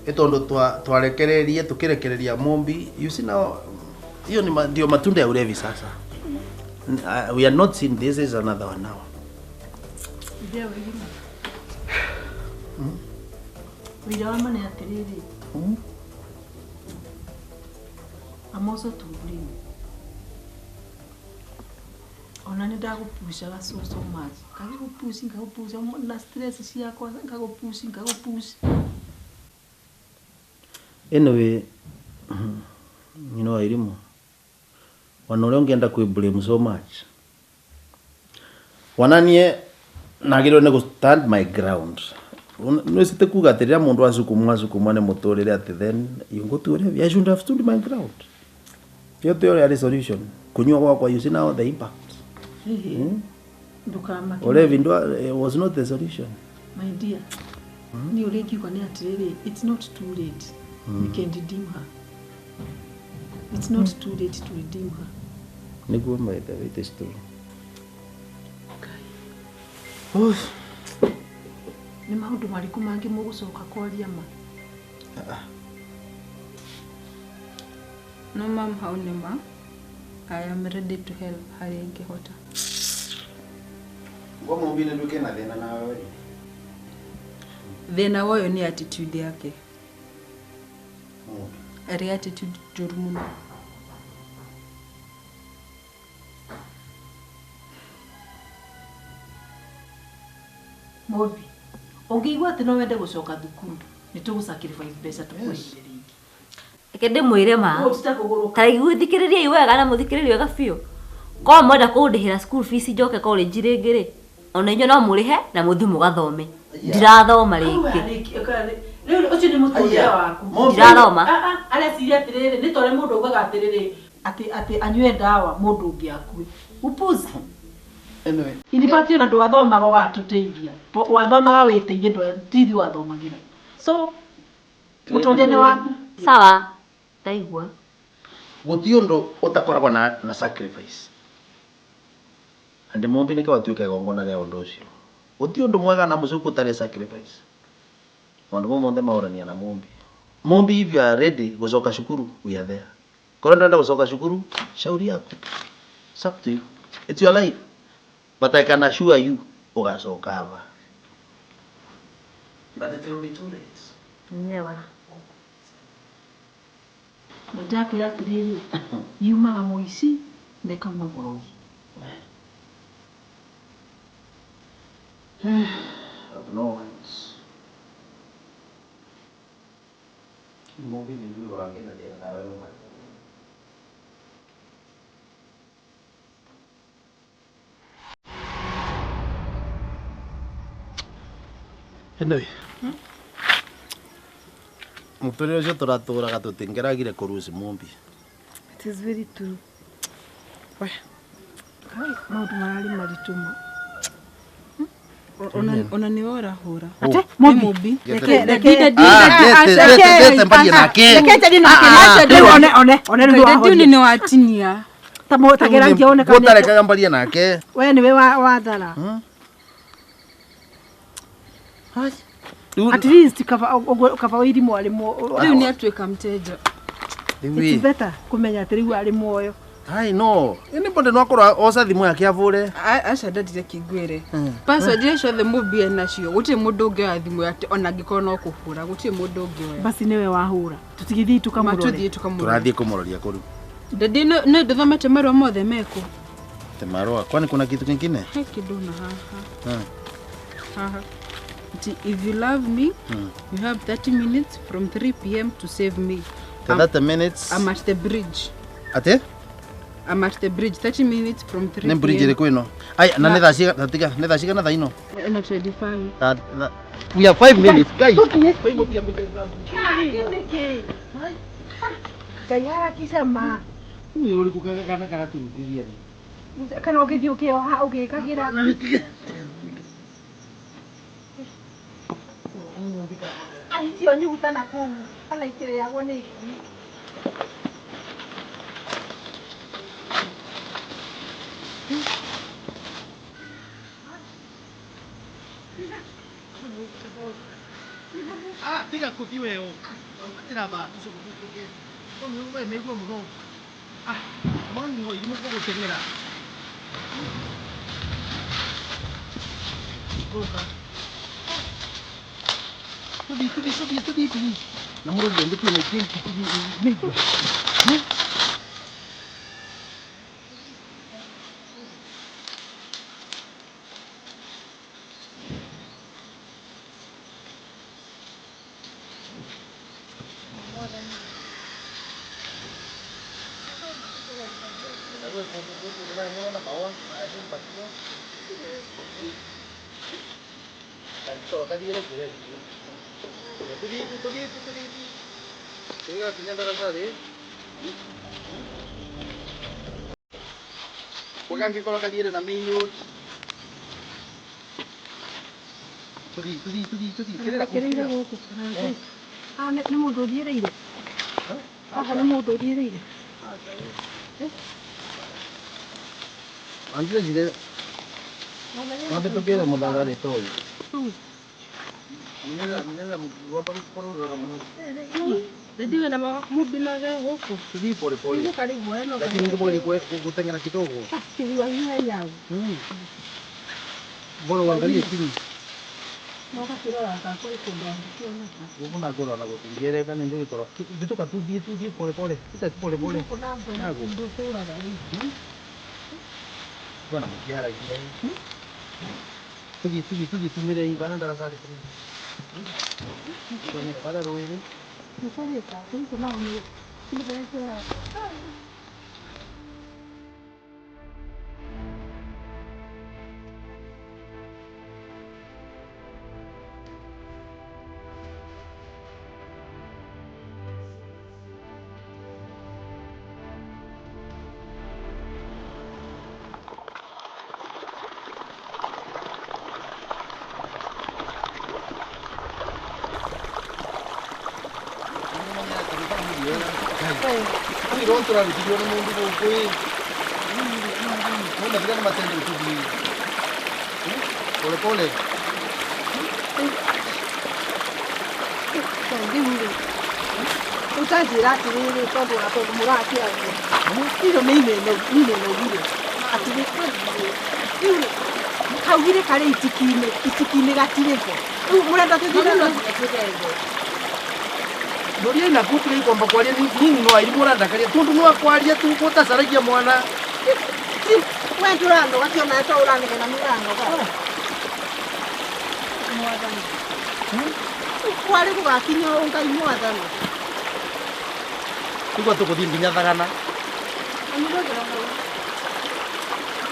[SPEAKER 4] nĩ tondũ twarekererie tũkĩrekereria Mumbi, you see now hiyo ni ndio matunda ya ulevi sasa. We are not seeing this is another one now.
[SPEAKER 2] Ithe wa Wairimu. Wĩra wa ma nĩ atĩrĩrĩ. I'm also to blame. Ona nĩ ndagũpucaga so so much. Ngagĩgũpuci ngagũpuca na stress ciakwa ngagũpuci ngagũpuci.
[SPEAKER 4] Anyway, you know Wairimu, wana ũrĩa ũngĩenda kwĩ blame so much. Wananie nagĩrĩirwo nĩ gũ stand my ground. Nĩcite kuga atĩ rĩrĩa mũndũ acukumwa acukumwa nĩ mũtũrĩre atĩ then you go to ulevi. I should have stood my ground. Ĩyo tiyo yarĩ solution. Kunyua gwakwa, you see now the impact.
[SPEAKER 2] Ndũkamake.
[SPEAKER 4] Ulevi was not the solution.
[SPEAKER 2] My dear, niĩ ũrĩa ingiuga nĩ atĩrĩrĩ, it's not too late. We can redeem her. It's not too late to redeem her.
[SPEAKER 4] Nĩguo my dear, it is true.
[SPEAKER 2] Nĩ maũndũ marĩkũ mangĩ mũgũcoka kwaria ma?
[SPEAKER 7] No mam, hau nĩ ma. I am ready to help harĩa ingĩhota.
[SPEAKER 4] Ngo mumbine nduke na thina nawe.
[SPEAKER 7] Thina woyo ni attitude yake. Ari attitude njuru muno.
[SPEAKER 2] Mobi ungiigua ati no wende gucoka thukuru ni tugu sacrifice mbeca tukwĩrire rĩngĩ.
[SPEAKER 6] Reke ndĩmwĩre ma. Ta iguthikĩrĩriai wega na mũthikĩrĩrie wega biũ. Korwo mwenda kũndĩhĩra school fees njoke college rĩngĩ rĩ, ona inyuĩ no mũrĩhe na mũthiĩ mũgathome. Ndirathoma rĩngĩ.
[SPEAKER 2] Rĩu ũcio nĩ mũtũrĩre waku.
[SPEAKER 6] Ndirathoma.
[SPEAKER 2] Areciria atĩrĩrĩ, nĩ ta ũrĩa mũndũ augaga atĩrĩrĩ, atĩ anyue ndawa mũndũ ũngĩ akue. Upuzi.
[SPEAKER 4] Anyway.
[SPEAKER 2] Inibati ona ndwathomaga ũgatũteithia. Wathomaga wĩteithie tithi wathomagĩra. So mũtũrĩre nĩ waku.
[SPEAKER 6] Sawa. Ndaigua.
[SPEAKER 4] Gũtirĩ ũndũ ũtakoragwo na sacrifice. And mumbi nĩkĩo watuĩka igongona rĩa ũndũ ũcio. Gũtirĩ ũndũ mwega na mũcuku ũtarĩ sacrifice. Maũndũ mau mothe mahũrania na mumbi. Mumbi, if you are ready gũcoka cukuru, we are there. Korwo ndũrenda gũcoka cukuru, shauri yaku. It's up to you. It's your life. But I can assure you, ũgacoka haha. But it will be too late.
[SPEAKER 6] Never.
[SPEAKER 2] Ndakwĩra atĩrĩrĩ, yumaga mũici na ĩkauma mũrogi.
[SPEAKER 4] Have no words. Mumbi ni yule wa ngena tena na wewe. Anyway. Muturire ucio turaturaga tutingiragire kuruci mumbi.
[SPEAKER 7] It is very true. We. Kai maundu marari maritu ma. Ona ni ora hura.
[SPEAKER 2] Ate mumbi.
[SPEAKER 7] Reke reke
[SPEAKER 4] reke mbarie nake.
[SPEAKER 2] Reke njari nake. Rĩu one one one rĩu
[SPEAKER 7] wa. Ni watinia.
[SPEAKER 2] Ta mo tagera ngione
[SPEAKER 4] kana. Gutarekaga mbarie nake.
[SPEAKER 2] We niwe wathara. At least kava wĩiri mwarĩ
[SPEAKER 7] rĩu nĩ atuĩka mteja.
[SPEAKER 2] It's better kũmenya atĩ rĩu arĩ muoyo.
[SPEAKER 4] I know. Anybody no akorwo oca thimũ yake avũre.
[SPEAKER 7] Aca ndendire kĩngwĩre. Password iria ciothe mũmbi enacio gũtirĩ mũndũ ũngĩoya thimũ yake ona angĩkorwo no kũhũra gũtirĩ mũndũ ũngĩoya.
[SPEAKER 2] Basi nĩwe wahũra. Tũtigĩthiĩ tũkamũrore.
[SPEAKER 7] Tũthiĩ tũkamũrore.
[SPEAKER 4] Tũrathiĩ kũmũroria kũu.
[SPEAKER 7] Ndadi no ndũthomete marũa mothe mekũ.
[SPEAKER 4] Te marũa. Kwani kuna kitu kingine?
[SPEAKER 7] He kĩndũ na haha. Haha. If you love me, you have 30 minutes from 3 p.m. to save me.
[SPEAKER 4] 30 minutes?
[SPEAKER 7] I'm at the bridge.
[SPEAKER 4] Ate?
[SPEAKER 7] I'm at the bridge. 30 minutes from 3 p.m.
[SPEAKER 4] Ne bridge ĩrĩkũ ĩno? Ai, na nĩ thaa cigana? Tiga, nĩ thaa cigana thaa ino?
[SPEAKER 7] Na 25.
[SPEAKER 4] We have 5 minutes, guys.
[SPEAKER 2] Ngai harakisha ma.
[SPEAKER 4] Ũyũ ũrĩkũ kana karaturutithia ni?
[SPEAKER 2] Kana ũgĩthiĩ ũkĩoha ũgĩkagĩra. Icio nyuguta na kũu kana ikĩrĩagwo nĩ ngui.
[SPEAKER 4] Ah, tiga kũthiĩ we ũ. Tiraba tucoke. We nĩigua mũno. Ah, mwangi ho irimo gũgũteng'era. Tuthi tuthi tuthi tuthi tuthi. Na mũrũgi ndĩ tuĩ nĩ
[SPEAKER 2] Nĩ mũndũ ũthiĩrĩire. Haha nĩ mũndũ ũthiĩrĩire.
[SPEAKER 4] Anjĩre Mambe tukire muthanga rĩ toĩ.
[SPEAKER 7] Ndiwe na mumbi na gũkũ.
[SPEAKER 4] Tuthiĩ pole pole. Lakini ngũmũgeria gũteng'era kidogo.
[SPEAKER 2] Kĩriwa giwe nyau.
[SPEAKER 4] Bora uangalie chini.
[SPEAKER 2] Noka kirora kakwa ikundu angĩkĩoneka.
[SPEAKER 4] Guku na ngoro na gutingiereka ni ndigikoro. Vituka tuthie tuthie pole pole. Pita pole pole. Nago.
[SPEAKER 2] Ndũtũraga rĩu.
[SPEAKER 4] Bwana mukiaragia. Tuthie tuthie tuthie tumire ibana darasani. Tuone para ruiri.
[SPEAKER 2] Nĩtũrĩka, kũu nao nĩ
[SPEAKER 4] Iro turarutithio ni mundu guku ii. Munda thigana matende tuthie. Pole pole.
[SPEAKER 2] Rĩu rĩ, ũtanjĩra atĩrĩrĩ tondũ na tondũ mũrakĩaria icio nĩ inenogire atĩrĩ rĩu rĩ kaugire karĩ itikinĩ itikinĩ gatirĩ bo rĩu mũrenda tũthiĩ na
[SPEAKER 4] Noria ina kutire ikomba kwaria nini no airi murandakaria tundu no akwaria tu gutacaragia mwana.
[SPEAKER 2] We ndũranoga ti ona to ũranegena nĩ ũranoga. Mwathani. Kwarĩ gũgakinya ũũ Ngai mwathani.
[SPEAKER 4] Igwa tuguthii nginya thagana.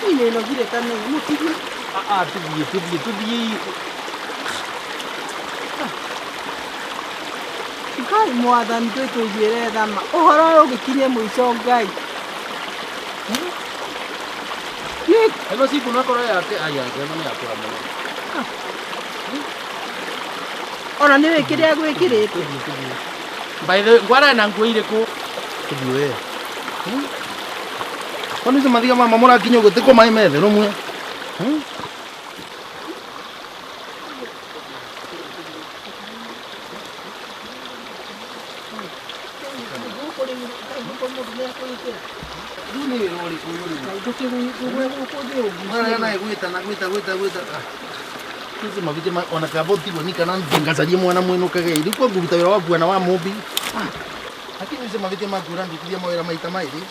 [SPEAKER 2] Inenogire ta nĩ mũtigie.
[SPEAKER 4] Ah tuthie tuthie tuthie.
[SPEAKER 2] Ngai mwathani twĩtũiguĩre tha ma ũhoro ũyũ ũgĩkinye mũico Ngai.
[SPEAKER 4] Ĩno ciku no ĩkorwo yake aya ĩno nĩ yakũra mũno.
[SPEAKER 2] Ona nĩ wĩ kĩrĩa gwĩkĩrĩte.
[SPEAKER 4] By the way, ngwara na nguo irĩkũ? Tuthie we. Kwani icio mathiga mama mũrakinya ũguo ti kũ maĩ methe rũmwe? Ona kaba ũtigwo ni kana ngacarie mwana mwĩnũkage rĩu kwa ngũruta wĩra wa kuona wa mũmbi lakini ucio mavĩtia maku ũrandutithia mawĩra maita maĩrĩ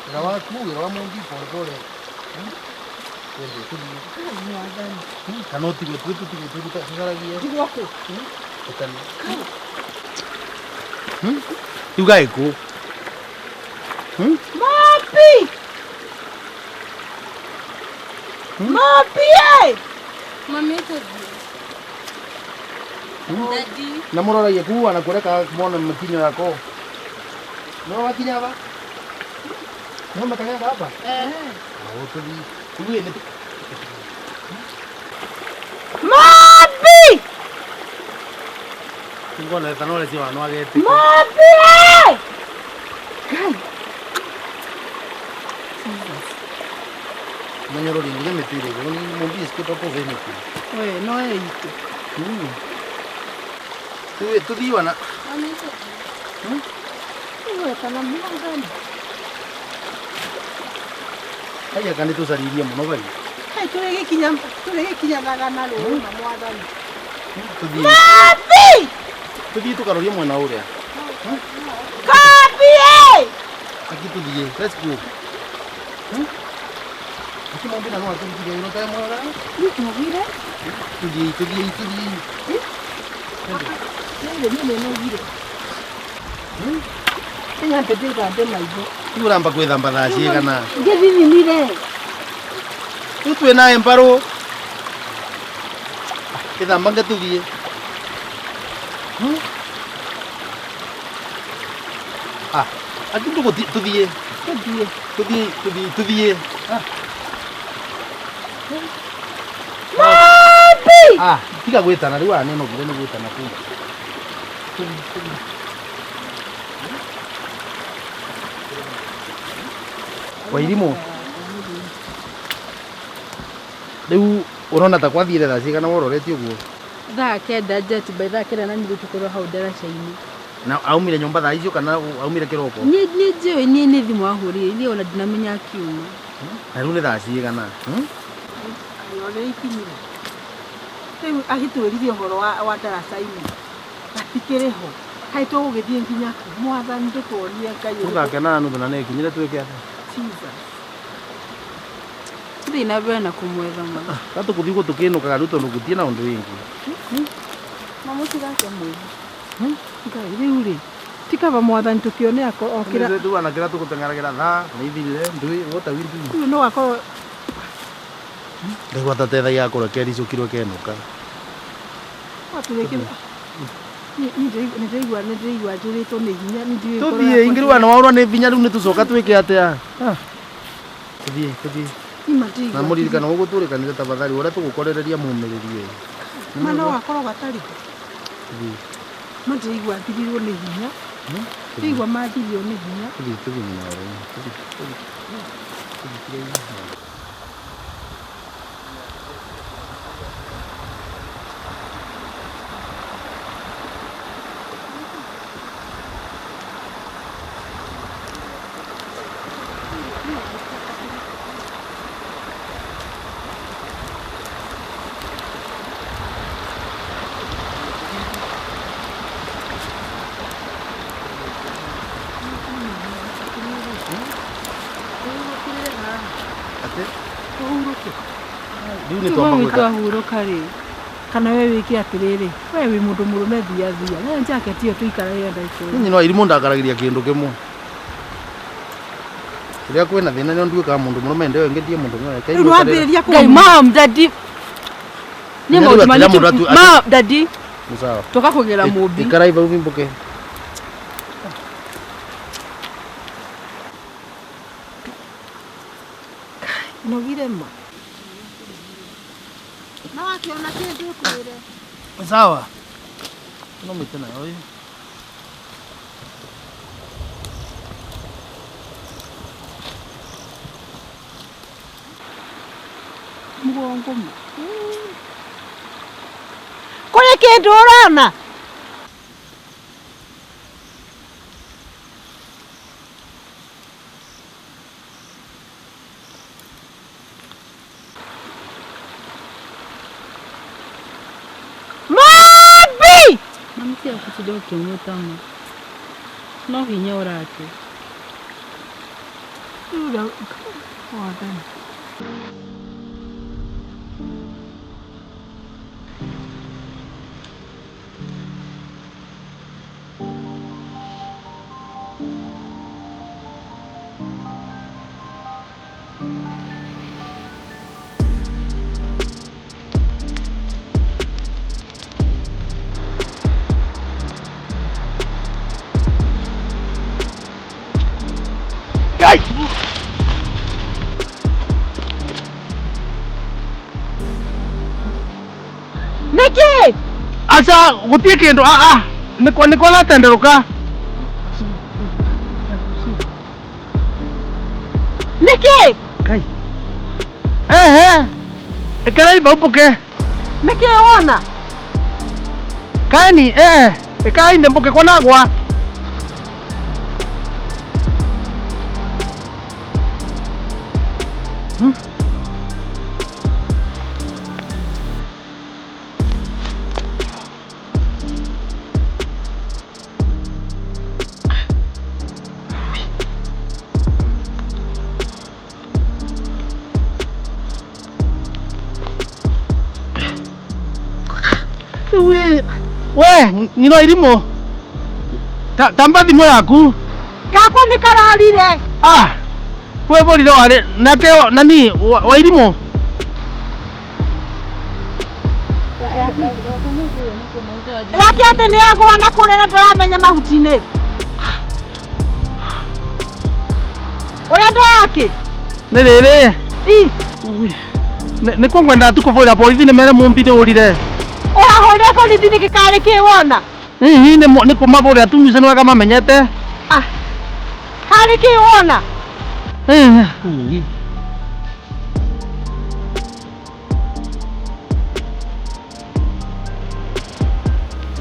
[SPEAKER 4] wĩra waku wĩra wa mũmbi pole pole twende tũthiĩ kana ũtigwe twĩ tũtigwe tũcaragie ũtane rĩu gaĩ kũ?
[SPEAKER 2] Mapi! Mapi!
[SPEAKER 7] Mami tũthiĩ. Daddy.
[SPEAKER 4] Na mũroragia kuu na kũreka mona makinyo yako. No wakinya ba? No makanyaga hapa?
[SPEAKER 7] Eh.
[SPEAKER 4] Oh, tũthiĩ. Tũthiĩ nĩ
[SPEAKER 2] Mapi!
[SPEAKER 4] Ngona ethanol cio wanu agete.
[SPEAKER 2] Mapi! Ngai.
[SPEAKER 4] Manyoro nginya mĩtĩ ĩrĩ ni mũmbi escape up of anything.
[SPEAKER 2] We no ĩitũ.
[SPEAKER 4] Tuwe tuthiĩ wana.
[SPEAKER 7] Mami tũthiĩ.
[SPEAKER 2] We kana mwathani.
[SPEAKER 4] Haya kana tũcaririe mũno bai.
[SPEAKER 2] Hai tũrĩgĩkinya tũrĩgĩkinya thagana rũĩ na mwathani.
[SPEAKER 4] Tuthiĩ.
[SPEAKER 2] Mapi!
[SPEAKER 4] Tuthiĩ tũkarorie mwena ũrĩa.
[SPEAKER 2] Kapi!
[SPEAKER 4] Aki tuthiĩ. Let's go. Aki mũmbi na no atũrutire wĩra ũtarĩ mwega.
[SPEAKER 2] Nĩtũgire.
[SPEAKER 4] Tuthiĩ tuthiĩ tuthiĩ.
[SPEAKER 2] Nĩ nĩ nĩnogire. Nyambe ndĩthambe maitho.
[SPEAKER 4] Rĩu ũramba gwĩthamba thaa cigana?
[SPEAKER 2] Ngĩthithimire.
[SPEAKER 4] Rĩu twĩ naĩ mbarũ. Ĩthamba tũthiĩ. Ah, aki ndũgũthiĩ tũthiĩ.
[SPEAKER 2] Tũthiĩ.
[SPEAKER 4] Tuthiĩ tuthiĩ tuthiĩ.
[SPEAKER 2] Mapi!
[SPEAKER 4] Ah, tiga gwĩtana rĩu aya nĩnogire nĩ gwĩtana kuu. Wairimũ rĩu ũrona ta kwathire thaa cigana wororetie ũguo?
[SPEAKER 7] Thaa kenda jet by thaa kenda na nuthu tũkorwo hau ndaraca-inĩ.
[SPEAKER 4] Na aumire nyũmba thaa icio kana aumire kĩroko?
[SPEAKER 7] Niĩ niĩ njũĩ niĩ nĩ thimũ ahũrire niĩ ona ndinamenya akiuma.
[SPEAKER 4] Na rĩu nĩ thaa cigana?
[SPEAKER 2] Rorera ikinyire. Rĩu agĩtwĩrire ũhoro wa ndaraca-inĩ. Gatikĩrĩ ho. Kaĩ tũgũgĩthiĩ nginya kũ? Mwathani ndũtuonie Ngai ũrĩkũ.
[SPEAKER 4] Tũthake na nuthu na nĩ ikinyire twĩke atĩa?
[SPEAKER 2] Jesus.
[SPEAKER 7] Thiĩ na mbere na kũmwetha mama.
[SPEAKER 4] Gatũkũthiĩ ũguo tũkĩinũkaga rĩu tondũ gũtirĩ na ũndũ wĩngĩ.
[SPEAKER 7] Mama ũtigake mũru.
[SPEAKER 2] Ngai rĩu rĩ ti kaba mwathani tũkĩone okĩra.
[SPEAKER 4] Rĩu na kĩrĩa tũgũteng'eragĩra thaa nĩ ithirire ndui gũtagwi ndui.
[SPEAKER 2] Rĩu no akorwo
[SPEAKER 4] Ndaigua ta tethagia akorwo kericũkirwo kenũka.
[SPEAKER 2] Watũrĩke nĩndĩraigua njũrĩtwo nĩ hinya nĩ
[SPEAKER 4] Tũthiĩ ingĩrua na waũrwo nĩ binya rĩu nĩtũcoka twĩke atĩa? Tũthiĩ tũthiĩ. Na mũririkano gũkũ tũrĩkanĩre tafadhali ũrĩa tũgũkorereria mũmĩrĩrie.
[SPEAKER 2] Ma no akorwo gatarĩ.
[SPEAKER 4] Tũthiĩ.
[SPEAKER 2] Ma ndĩraigua thirirwo nĩ hinya. Ndĩraigua mathirio nĩ hinya.
[SPEAKER 4] Tũthiĩ tũthiĩ nyina wa rũĩ. Tũthiĩ tũthiĩ. Tũthiĩ.
[SPEAKER 7] Twahurũka rĩ
[SPEAKER 2] kana we wĩke atĩrĩrĩ we wĩ mũndũ mũrũme thia thia na jaketi ĩyo tũikarage ndagĩka ĩyo.
[SPEAKER 4] Nyina wa irimũ ndakaragĩria kĩndũ kĩmwe. Rĩrĩa kwĩna thĩna nĩo nduĩkaga mũndũ mũrũme ndĩo ĩngĩ mũndũ mũrũme.
[SPEAKER 2] Rĩu nĩwambĩrĩria
[SPEAKER 7] Ngai mom daddy nĩ maũndũ manitũ mom daddy
[SPEAKER 4] Nĩ sawa.
[SPEAKER 7] tũka kũgĩra mũmbi.
[SPEAKER 4] Ikarai vau mbũke.
[SPEAKER 2] Nogire ma. Na wakiona kĩndũ ũkwĩre.
[SPEAKER 4] Sawa. No mĩtĩ nayo ĩ.
[SPEAKER 2] Mũgongo ma. Kũrĩ kĩndũ ũrona?
[SPEAKER 7] Mami ti abutinda ũkĩmwĩta ma. No hinya ũrate.
[SPEAKER 2] Rĩu wathani. Nĩkĩ?
[SPEAKER 4] Aca gũtirĩ kĩndũ a nĩkwa natenderũka.
[SPEAKER 2] Nĩkĩ?
[SPEAKER 4] Kai. Ehe. Ikarai vau mbũke.
[SPEAKER 2] Nĩkĩ wona?
[SPEAKER 4] Kaeni ikarai thĩ mbũke kwa nagwa. We, nyina irimũ. Tamba thimũ yaku.
[SPEAKER 2] Gakwa nĩ kararire.
[SPEAKER 4] Ah. We borire warĩ nake nani wa irimũ.
[SPEAKER 2] Yake atĩ nĩ yagũa na kũrĩa na ndũramenya mahuti-inĩ. Ũrĩa ndoyake?
[SPEAKER 4] Nĩ rĩrĩ. Nĩ kũngwenda tu kũbũrĩra borithi nĩ mere mũmbi nĩ ũrire.
[SPEAKER 2] Ũrahũrĩra borithi nĩkĩ karĩ kĩ wona?
[SPEAKER 4] Hihi nĩ kũmabũrĩra tu nyuce nĩ wega mamenyete.
[SPEAKER 2] Ah. Karĩ kĩ wona?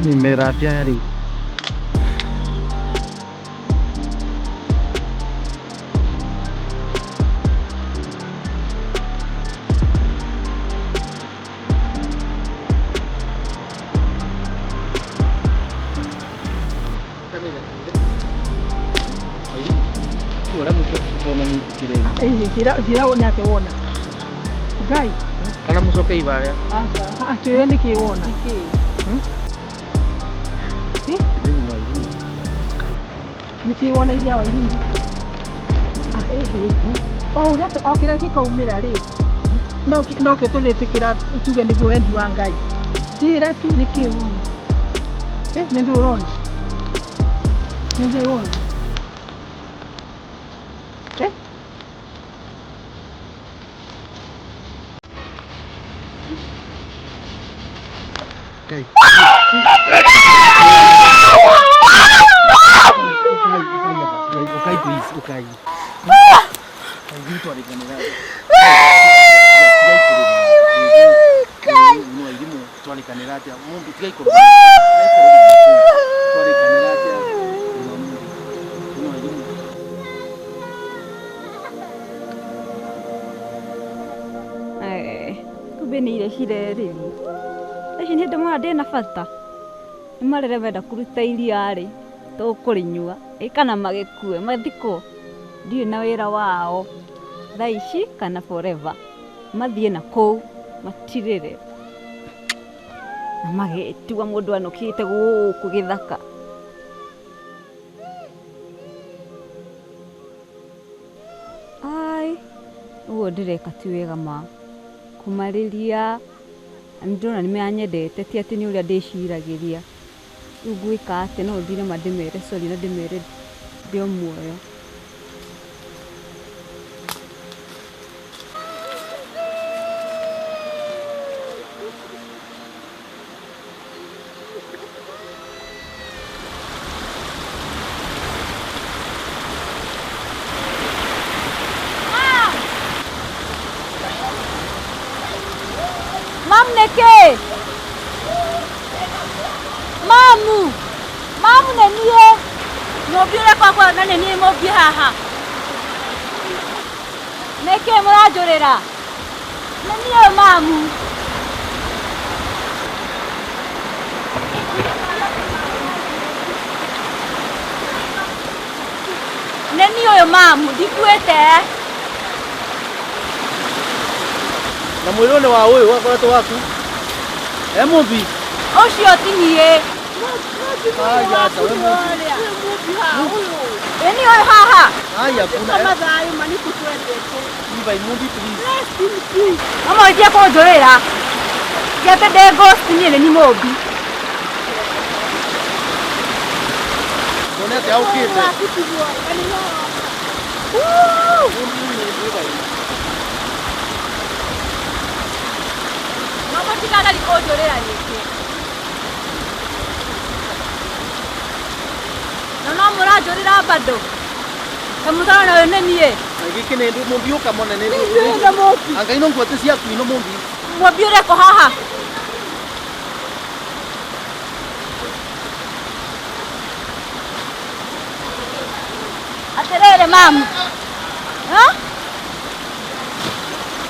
[SPEAKER 4] Nĩ mera atĩa rĩu?
[SPEAKER 2] Njĩra nĩ atĩa wona? Ngai.
[SPEAKER 4] Kana mũcoke ibarĩa.
[SPEAKER 2] Aca. Twĩre nĩkĩ wona. Nĩkĩ wona iria wa irimũ? O ũrĩa o kĩrĩa gĩkaumĩra rĩ, no kĩo tũrĩtĩkĩra tuge nĩguo wendi wa Ngai. Njĩra tu nĩkĩ wona. Nĩ ndũ ũrona? Nĩ ndũ ũrona?
[SPEAKER 4] Ngai. Ukai please, ukai.
[SPEAKER 6] Kumbe nĩ irehire rĩu. Ici nĩ hĩndĩ mwana ndĩna bata. Nĩ marĩre menda kũruta iria rĩ, tũkũrĩnyua. Ĩ kana magĩkue mathikwo. Ndirĩ na wĩra wao. Thaa ici kana forever. Mathiĩ na kũu matirĩre. Na magĩtua mũndũ anũkĩte gũkũ gĩthaka. Ai, ũguo ndĩreka ti wega ma. Kũmarĩria na nĩndĩrona nĩmanyendete ti atĩ nĩ ũrĩa ndĩciragĩria. Rĩu ngwĩka atĩa no thire ma ndĩmere sorry na ndĩmere ndĩ o muoyo. Mam nĩkĩ? Mamu! Mamu nĩ niĩ! Mũmbi ũrĩa kwakwa na nĩ niĩ mũmbi haha. Nĩkĩ mũranjũrĩra? Nĩ niĩ mamu. Nĩ niĩ ũyũ mamu, ndikuĩte.
[SPEAKER 4] Na mwĩrĩ ũyũ nĩ wa ũyũ wakoretwo waku. E mũmbi.
[SPEAKER 6] Ũcio ti niĩ.
[SPEAKER 4] Aya, aca we mũmbi.
[SPEAKER 6] Ĩ niĩ ũyũ haha.
[SPEAKER 4] Aya, kuna.
[SPEAKER 2] Mathayũ ma nĩtũkwendete.
[SPEAKER 4] Iba mũmbi please.
[SPEAKER 2] Rest in peace.
[SPEAKER 6] Mama ũtie kũnjũrĩra. Ti atĩ ndĩ ghost niĩ nĩ niĩ mũmbi.
[SPEAKER 4] Ndonete aũkĩte.
[SPEAKER 6] Mama tigageria kũnjũrĩra rĩngĩ. Na no mũranjũrĩra bado. Ta mũtarona ũyũ nĩ niĩ.
[SPEAKER 4] Na gĩkĩ nĩ ndũ mũmbi ũka mone nĩ ndũ.
[SPEAKER 2] Nĩ mũmbi.
[SPEAKER 4] Anga ino ngwete ciaku ino mũmbi.
[SPEAKER 6] Mũmbi ũrĩkũ haha? Atĩrĩrĩ mamu. Ha?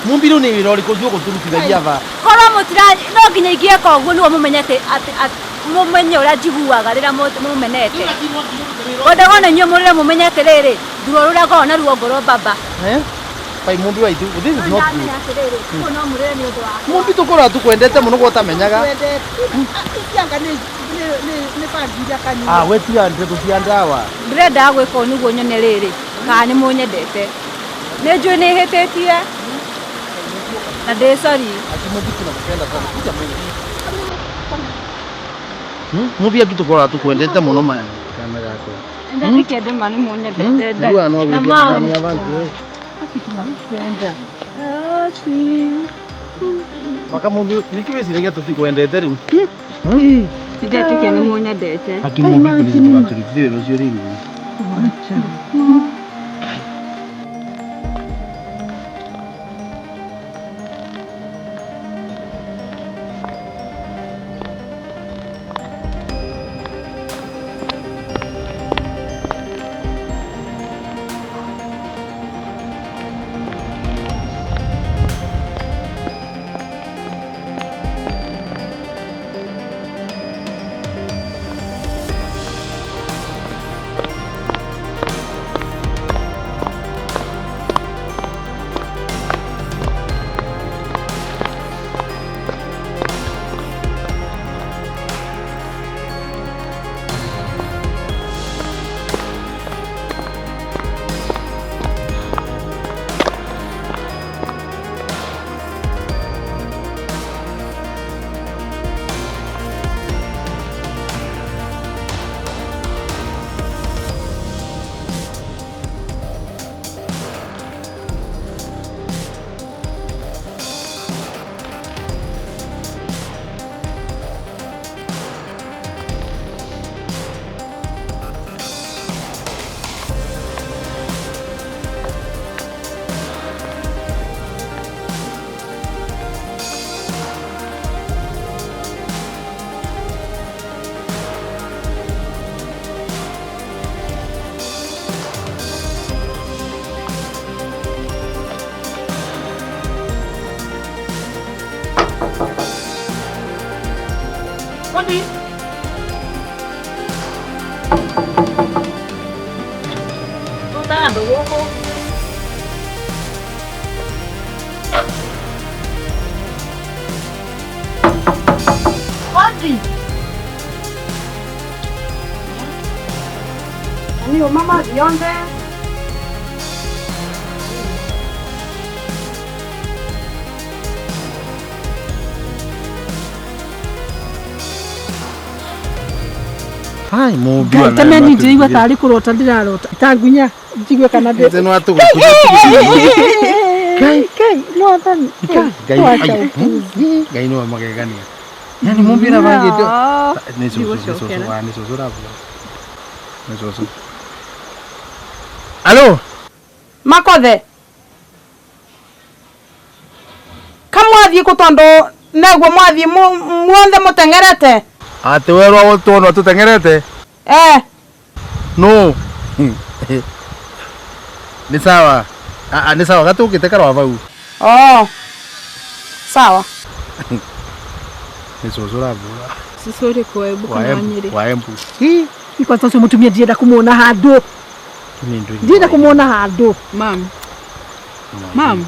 [SPEAKER 4] Mũmbi rĩu nĩ wĩra ũrĩkũ ũcio ũgũtũrutithagia ba?
[SPEAKER 6] Korwo mũtira no nginya ingĩeka ũguo nĩguo mũmenye atĩ mũmenye ũrĩa njiguaga rĩrĩa mũmenete. Ngwendaga ona inyuĩ mũrĩre mũmenye atĩrĩrĩ, ruo rũrĩa ngoragwo naruo ngoro baba.
[SPEAKER 4] Eh? Pai mũmbi waitu, this is not good.
[SPEAKER 6] Ndamenya atĩrĩrĩ, kũu no mũrĩre nĩ ũndũ wakwa.
[SPEAKER 4] Mũmbi tũkoragwo tũkwendete mũno gwa ũtamenyaga.
[SPEAKER 2] Icianga nĩ bangi iria kanyua.
[SPEAKER 4] Ah, we tiga ndeto cia ndawa.
[SPEAKER 6] Ndĩrendaga gwĩka ũũ nĩguo nyone rĩrĩ, kana nĩ mũnyendete. Nĩ njũĩ nĩ hĩtĩtie na ndĩ sorry.
[SPEAKER 4] Ati mũmbi tunakupenda sana. Kuja mũmbi. Mũmbi aki tũkoragwo tũkwendete mũno ma. Kamera yako.
[SPEAKER 6] Ndetĩkia ndĩ ma nĩ mũnyendete.
[SPEAKER 4] Ndua no
[SPEAKER 6] Na
[SPEAKER 4] gwĩtia
[SPEAKER 6] mamu.
[SPEAKER 4] ni abantu.
[SPEAKER 2] Tunakupenda.
[SPEAKER 4] Maka mũmbi nĩkĩ wĩciragia tũtikwendete rĩu?
[SPEAKER 6] Ndetĩkia nĩ mũnyendete.
[SPEAKER 4] Aki mũmbi please ndũgatũrutithie wĩra ũcio rĩngĩ.
[SPEAKER 1] Hodi.
[SPEAKER 6] Tutaga andũ gũkũ.
[SPEAKER 1] Hodi. Ni mama yonde.
[SPEAKER 4] Hai mumbi
[SPEAKER 2] Ngai ta meni ndiraigua tarĩ kũrota ndĩrarota ta ngunya njigue kana ndĩ
[SPEAKER 4] Nĩ watũgũ.
[SPEAKER 2] Ngai Ngai mwathani
[SPEAKER 4] Ngai Ngai nĩwe magegania. Yani mumbi na bangĩte. Nĩ cũcũ nĩ cũcũ wa nĩ cũcũ rabura. Nĩ cũcũ. Alo.
[SPEAKER 1] Makothe. Kamwathiĩ kũ tondũ neguo mwathiĩ muothe mũteng'erete?
[SPEAKER 4] Atĩ werwo gũtuonwo tũteng'erete?
[SPEAKER 1] Eh.
[SPEAKER 4] No. Nĩ sawa. Nĩ sawa gatũkĩte karwa bau.
[SPEAKER 1] Oh. Sawa.
[SPEAKER 4] Nĩ cũcũ rabura.
[SPEAKER 7] Cũcũ ũrĩkũ wa Embu kana wa Nyĩrĩ?
[SPEAKER 4] Wa Embu.
[SPEAKER 2] Kwanza ũcio mũtumia ndirenda kũmuona handũ. Ndirenda kũmuona handũ.
[SPEAKER 7] Mam. Mam.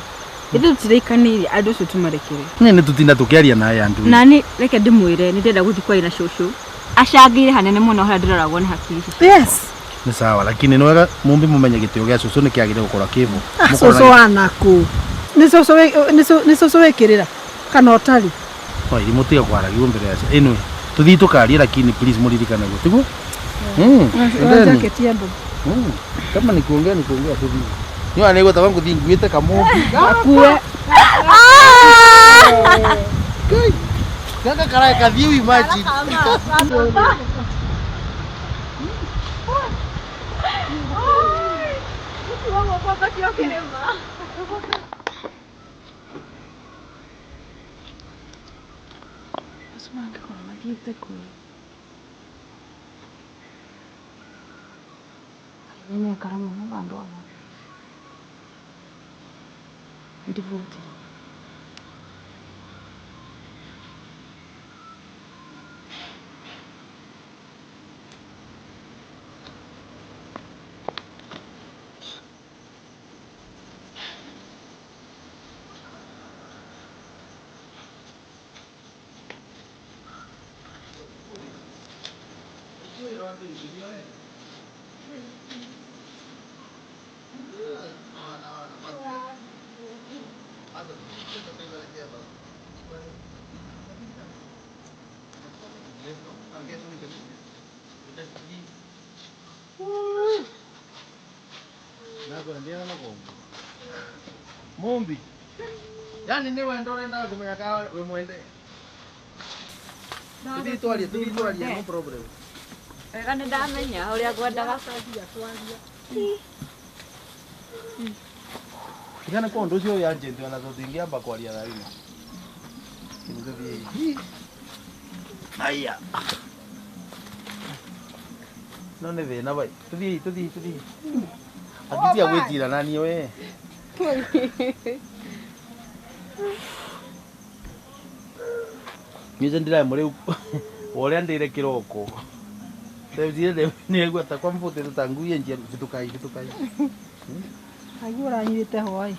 [SPEAKER 7] Ithuĩ tũtiraikanĩire andũ acio tũmarekere.
[SPEAKER 4] Nĩ tũtinda tũkĩaria naye andũ.
[SPEAKER 6] Nani reke ndĩmwĩre nĩ ndĩrenda gũthiĩ kwaria na cũcũ. Acangĩire hanene mũno harĩa ndĩroragwo nĩ hakiri ici.
[SPEAKER 2] Yes.
[SPEAKER 4] Nĩ sawa lakini nĩ wega mumbi mũmenye gĩtĩo gĩa cũcũ nĩ kĩagĩrĩire gũkorwo kĩvo.
[SPEAKER 2] Cũcũ wanaku. Nĩ cũcũ wĩkĩrĩra kana ũtarĩ?
[SPEAKER 4] No irimũ tiga kwaragio mbere ya anyway tũthiĩ tũkarie lakini please mũririkane guo tiguo?
[SPEAKER 2] Jacket ya mbu.
[SPEAKER 4] Kama ni kuongea ni kuongea tũthiĩ. Niĩ ona nĩgũtaba ngũthiĩ nguĩte kamũmbi.
[SPEAKER 2] Gakue.
[SPEAKER 4] Ngai. Gaka karae kathiĩ imagine.
[SPEAKER 1] Acio mangĩkorwo mathiĩte kũ? Nĩmekara mũno handũ hamwe. Ndivutire.
[SPEAKER 4] Mumbi. Yani nĩ wendo ũrenda kũmenya kana wĩ mwende. Tũthiĩ twarie no problem.
[SPEAKER 6] Wega nĩ ndamenya ũrĩa ngwendaga.
[SPEAKER 4] Tigana kwa ũndũ ũcio wĩ agent ona tũtingĩamba kwaria thaa ĩno. Tũthiĩ. Aya. No nĩ thĩna bai. Tũthiĩ tũthiĩ. Atitia gwĩtira naniĩ we. Niĩ ndĩraĩ rĩu ũrĩa ndĩire kĩroko. Ndĩrire nĩgua ta kwa mvutĩte ta ngui enjia bitukai bitukai.
[SPEAKER 2] Aigua ũranyuĩte hwaĩ.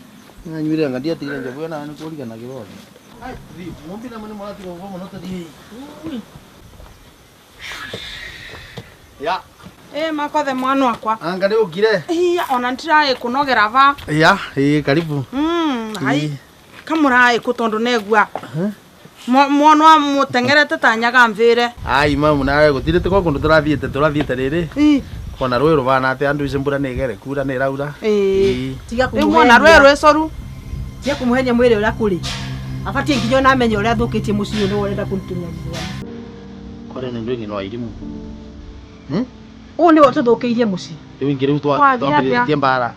[SPEAKER 4] Nganyuire anga ndiatigire njobu ona nĩ kũrigana gĩothe. Ai thiĩ mumbi na mũnĩ mũratiga gũkũ mũno tũthiĩ. Ya.
[SPEAKER 1] Makothe mwana wakwa.
[SPEAKER 4] Anga nĩ ũkire?
[SPEAKER 1] Iya ona ndiraĩ kũnogera va.
[SPEAKER 4] Ya, karibu.
[SPEAKER 1] Hai. Kamũraĩ kũ tondũ negua. Mwana mũteng'erete ta nyaga mvĩre.
[SPEAKER 4] Ai mamu nawe gũtirĩ kwa kũndũ tũrathiĩte rĩrĩ. Kona rũĩ rũbana atĩ andũ ici mbura nĩ ĩgere kura nĩ ĩraura.
[SPEAKER 2] Tiga
[SPEAKER 1] Rĩu mwana rũĩ rwĩcoru.
[SPEAKER 2] Tiga kũmũhenia mwĩrĩ ũrĩa kũrĩ. Abatiĩ nginya ona amenye ũrĩa athũkĩtie mũciĩ ũyũ nĩwe ũrenda kũmũtũnyarira.
[SPEAKER 4] Kore nĩ ndũ ĩngĩ no airimũ.
[SPEAKER 2] Ũũ nĩwe ũtũthũkĩirie mũciĩ.
[SPEAKER 4] Rĩu ingĩ rĩu twambĩrĩrĩtie mbara.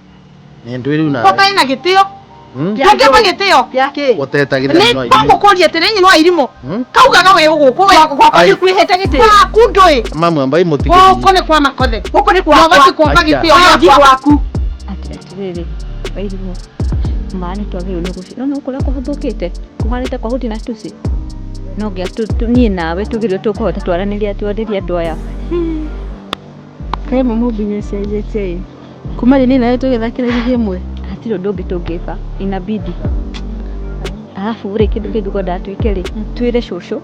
[SPEAKER 4] Nĩ ndũ rĩu na.
[SPEAKER 1] Ũtarĩ na gĩtĩo. Ndũngĩmba gĩtĩo.
[SPEAKER 2] Gĩa kĩ?
[SPEAKER 4] Ũtetagĩrĩra
[SPEAKER 1] Nĩ ngũkũria atĩrĩ nyina wa irimũ. Kaugaga we gũkũ we
[SPEAKER 2] Gwakwa nĩkwĩhete gĩtĩo.
[SPEAKER 1] Gwaku ndũĩ.
[SPEAKER 4] Mamu ambai mũtigĩrĩrie.
[SPEAKER 1] Gũkũ nĩ kwa Makothe.
[SPEAKER 2] Gũkũ nĩ kwa
[SPEAKER 1] Mwabatiĩ kũmba gĩtĩo
[SPEAKER 2] gwaku.
[SPEAKER 1] gwaku.
[SPEAKER 6] Atĩrĩrĩ ma nĩ twagĩrĩirwo nĩ gũci no nĩ kũrĩa kũhũthũkĩte kũhanĩte kwa huti na tusi. No nginya niĩ nawe tũgerie tũkũhota twaranĩria twarĩrie andũ aya.
[SPEAKER 7] Kaĩ mũmũmbi nĩ acenjetie ĩ. Kuma rĩ niĩ nawe tũgĩthakĩra gĩthĩ ĩmwe?
[SPEAKER 6] Hatirĩ ũndũ ũngĩ tũngĩka, inabidi. Arabu rĩ, kĩndũ kĩngĩ ngwendaga twĩke rĩ, twĩre cũcũ,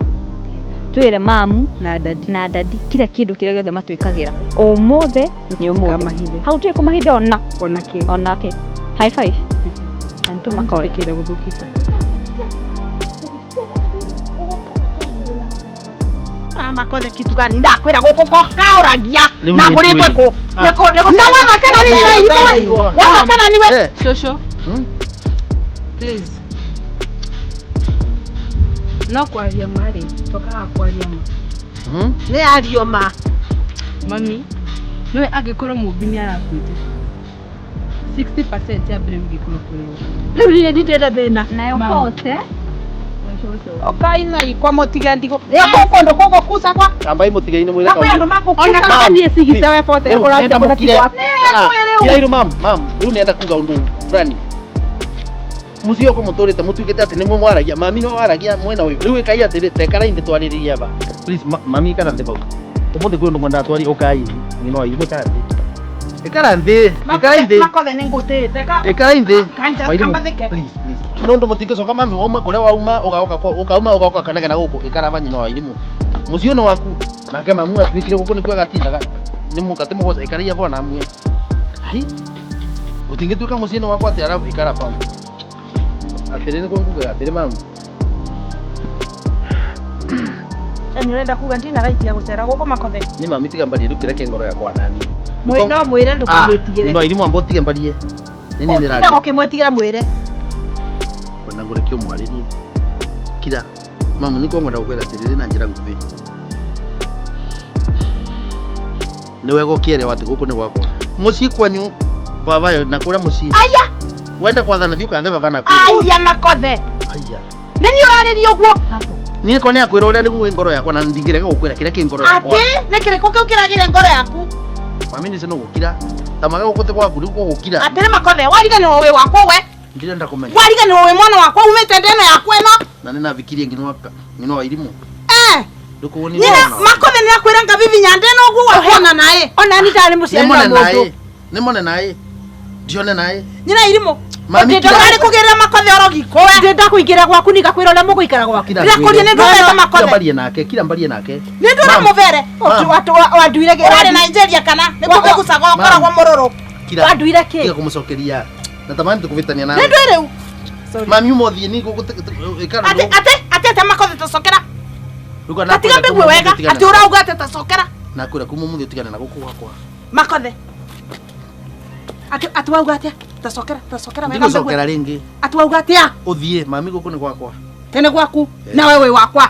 [SPEAKER 6] twĩre mamu
[SPEAKER 7] Na dadi.
[SPEAKER 6] Na dadi kila kĩndũ kĩrĩa gĩothe matwĩkagĩra ũmũthĩ nĩ ũmũthĩ.
[SPEAKER 7] Tũtikamahithe.
[SPEAKER 6] Hau tũrĩ kũmahitha ona
[SPEAKER 7] Ona kĩ.
[SPEAKER 6] Onake high five na nĩtũmakoe.
[SPEAKER 7] Tũkĩra gũthũkĩte.
[SPEAKER 3] Makothe kitu gani ndakwira guku ko kauragia
[SPEAKER 4] Rĩu
[SPEAKER 3] na
[SPEAKER 4] nĩ
[SPEAKER 3] ngũrĩtwe
[SPEAKER 4] twĩre.
[SPEAKER 3] kũ na wathakana ni wathakana niwe.
[SPEAKER 7] Shosho.
[SPEAKER 4] Hmm?
[SPEAKER 7] Please. No kwaria marĩ, tokaga kwaria ma.
[SPEAKER 4] Hmm?
[SPEAKER 3] Nĩ ario ma.
[SPEAKER 7] Mami, nĩwe angĩkorwo mũmbi nĩ arakuĩte. 60% ya blame ĩngĩkorwo kũrĩ we.
[SPEAKER 3] Rĩu niĩ ndindĩenda thĩna.
[SPEAKER 6] Nayo
[SPEAKER 7] Mama.
[SPEAKER 6] kote.
[SPEAKER 3] Okai na ikwa mũtige ndigũ nĩ kũndũ kũgũ kucagwa
[SPEAKER 4] Ambai mũtigaine mwĩre
[SPEAKER 3] kwĩ andũ
[SPEAKER 7] Ona
[SPEAKER 3] makũkucaga.
[SPEAKER 7] kama niĩ cigite we bote
[SPEAKER 4] Rĩu
[SPEAKER 7] ũrathiĩ
[SPEAKER 4] nenda mũkire.
[SPEAKER 7] kũrati
[SPEAKER 4] Kira mam, mam, rĩu nenda kuga ũndũ fulani. Mũciĩ ũkũ mũtũrĩte mũtuĩkĩte atĩ nĩmwe mwaragia, mami no waragia mwena ũyũ. Rĩu ĩkai atĩrĩ, tekarai thĩ twarĩrĩrie aba. Please, mami ikara thĩ bau. Ũmũthĩ kwĩ ũndũ ngwendaga twarie, ũkai. Nyina wa irimũ ikara thĩ. Ikara thĩ, ikarai thĩ.
[SPEAKER 3] Makothe nĩ ngũtĩte.
[SPEAKER 4] Ikarai thĩ.
[SPEAKER 3] Kanja
[SPEAKER 4] Wairimu,
[SPEAKER 3] kambathike.
[SPEAKER 4] please, please. Nĩ ũndũ mũtingĩcoka mami wauma kũrĩa wauma ũgaũka ũkauma ũgaũka kanegena gũkũ ikara ba nyina wa irimũ. Mũciĩ ũyũ nĩ waku. Nake mamu atuĩkire gũkũ nĩkuo agatindaga. Nĩ mũkate mũgwanja ikaraia bwana mwe. Hai. Ũtingĩtuĩka mũciĩ nĩ wakwa atĩ arabu ikara bau. Atĩrĩ nĩguo ngugaga atĩrĩ mamu.
[SPEAKER 3] Nĩ ũrenda kuga ndina right ya gũcera gũkũ makothe?
[SPEAKER 4] Nĩ mami tiga mbarie rĩu kĩrĩa kĩ ngoro yakwa nani.
[SPEAKER 2] No mwĩre ndũkamwĩtigĩre.
[SPEAKER 4] Nyina wa irimũ amba ũtige mbarie. Nĩ niĩ
[SPEAKER 2] Ũtinda
[SPEAKER 4] ndĩraria.
[SPEAKER 2] ũkĩmwĩtigĩra mwĩre.
[SPEAKER 4] Kwenda ngũreke ũmwarĩrie. Kira. Mamu nĩkuo ngwenda gũkwĩra atĩrĩrĩ na njĩra nguhĩ. Nĩ wega ũkĩerewa atĩ gũkũ nĩ gwakwa. Mũciĩ kwanyu baba yo na kũrĩa mũciĩ.
[SPEAKER 3] Aya.
[SPEAKER 4] Wenda kwathana thiĩ ũkathe baba na kũu.
[SPEAKER 3] Aya makothe.
[SPEAKER 4] Aya.
[SPEAKER 3] Nĩ niĩ ũrarĩria ũguo?
[SPEAKER 4] Niĩ ko nĩ akwĩra ũrĩa nĩguo wĩ ngoro yakwa na ndingĩrega gũkwĩra kĩrĩa kĩ ngoro yakwa.
[SPEAKER 3] Atĩ nĩ kĩrĩkũ kĩu kĩragĩre ngoro yaku?
[SPEAKER 4] Mami nĩ no gũkira. Tamaga gũkũ ti gwaku rĩu gũgũkira.
[SPEAKER 3] Atĩrĩ makothe wariganĩrwo wĩ wakwa we.
[SPEAKER 4] Ndirenda kũmenya.
[SPEAKER 3] Wariganĩrwo wĩ mwana wakwa umĩte ndeno yakwa ĩno.
[SPEAKER 4] Na nĩ nabikirie ngino wa irimũ.
[SPEAKER 3] Eh.
[SPEAKER 4] Ndũkũwoni
[SPEAKER 3] Nyina makothe nĩ akwĩra ngabibinya ndeno ũguo wakuona naĩ.
[SPEAKER 2] Ona ni ndarĩ mũciari
[SPEAKER 4] Nĩmone
[SPEAKER 2] wa mũndũ.
[SPEAKER 4] naĩ. Nĩmone naĩ. Ndione naĩ.
[SPEAKER 3] Nyina irimũ.
[SPEAKER 4] Mami kira.
[SPEAKER 3] Ndũrarĩ kũgĩrĩra makothe oro giko we.
[SPEAKER 2] Ndĩrenda kũingĩra gwaku nĩngakwĩra ũrĩa mũgũikara gwaku.
[SPEAKER 4] Kira
[SPEAKER 3] Ndĩrakũria nĩ ndũrete
[SPEAKER 4] Kira
[SPEAKER 3] makothe.
[SPEAKER 4] mbarie nake, kira mbarie nake.
[SPEAKER 3] Nĩ ndũra
[SPEAKER 4] Mam.
[SPEAKER 3] mũbere.
[SPEAKER 2] Wanduire
[SPEAKER 3] Ũrarĩ Nigeria kana nĩkuo kwĩgucaga ũkoragwo mũrũrũ.
[SPEAKER 4] Kira.
[SPEAKER 2] Wanduire kĩ?
[SPEAKER 4] Tiga kũmũcokeria. Na tamani tũkũvĩtania
[SPEAKER 3] Nĩ
[SPEAKER 4] nawe.
[SPEAKER 3] ndũĩ rĩu.
[SPEAKER 4] Mami ũmũthiĩ nĩ gũkũ ikara.
[SPEAKER 3] Atĩ atĩ atĩ atĩ makothe tũcokera.
[SPEAKER 4] Rĩu
[SPEAKER 3] Gatiga mbĩgue wega atĩ ũrauga atĩ tũcokera.
[SPEAKER 4] Nakwĩra kuma ũmũthĩ ũtigane na gũkũ gwakwa.
[SPEAKER 3] Makothe. Atĩ atĩ wauga atĩa? Tacokera tacokera wega mbĩgue.
[SPEAKER 4] Ndigũcokera rĩngĩ.
[SPEAKER 3] Atĩ wauga atĩa?
[SPEAKER 4] Ũthiĩ mami gũkũ nĩ gwakwa.
[SPEAKER 3] Tene gwaku nawe wĩ wakwa.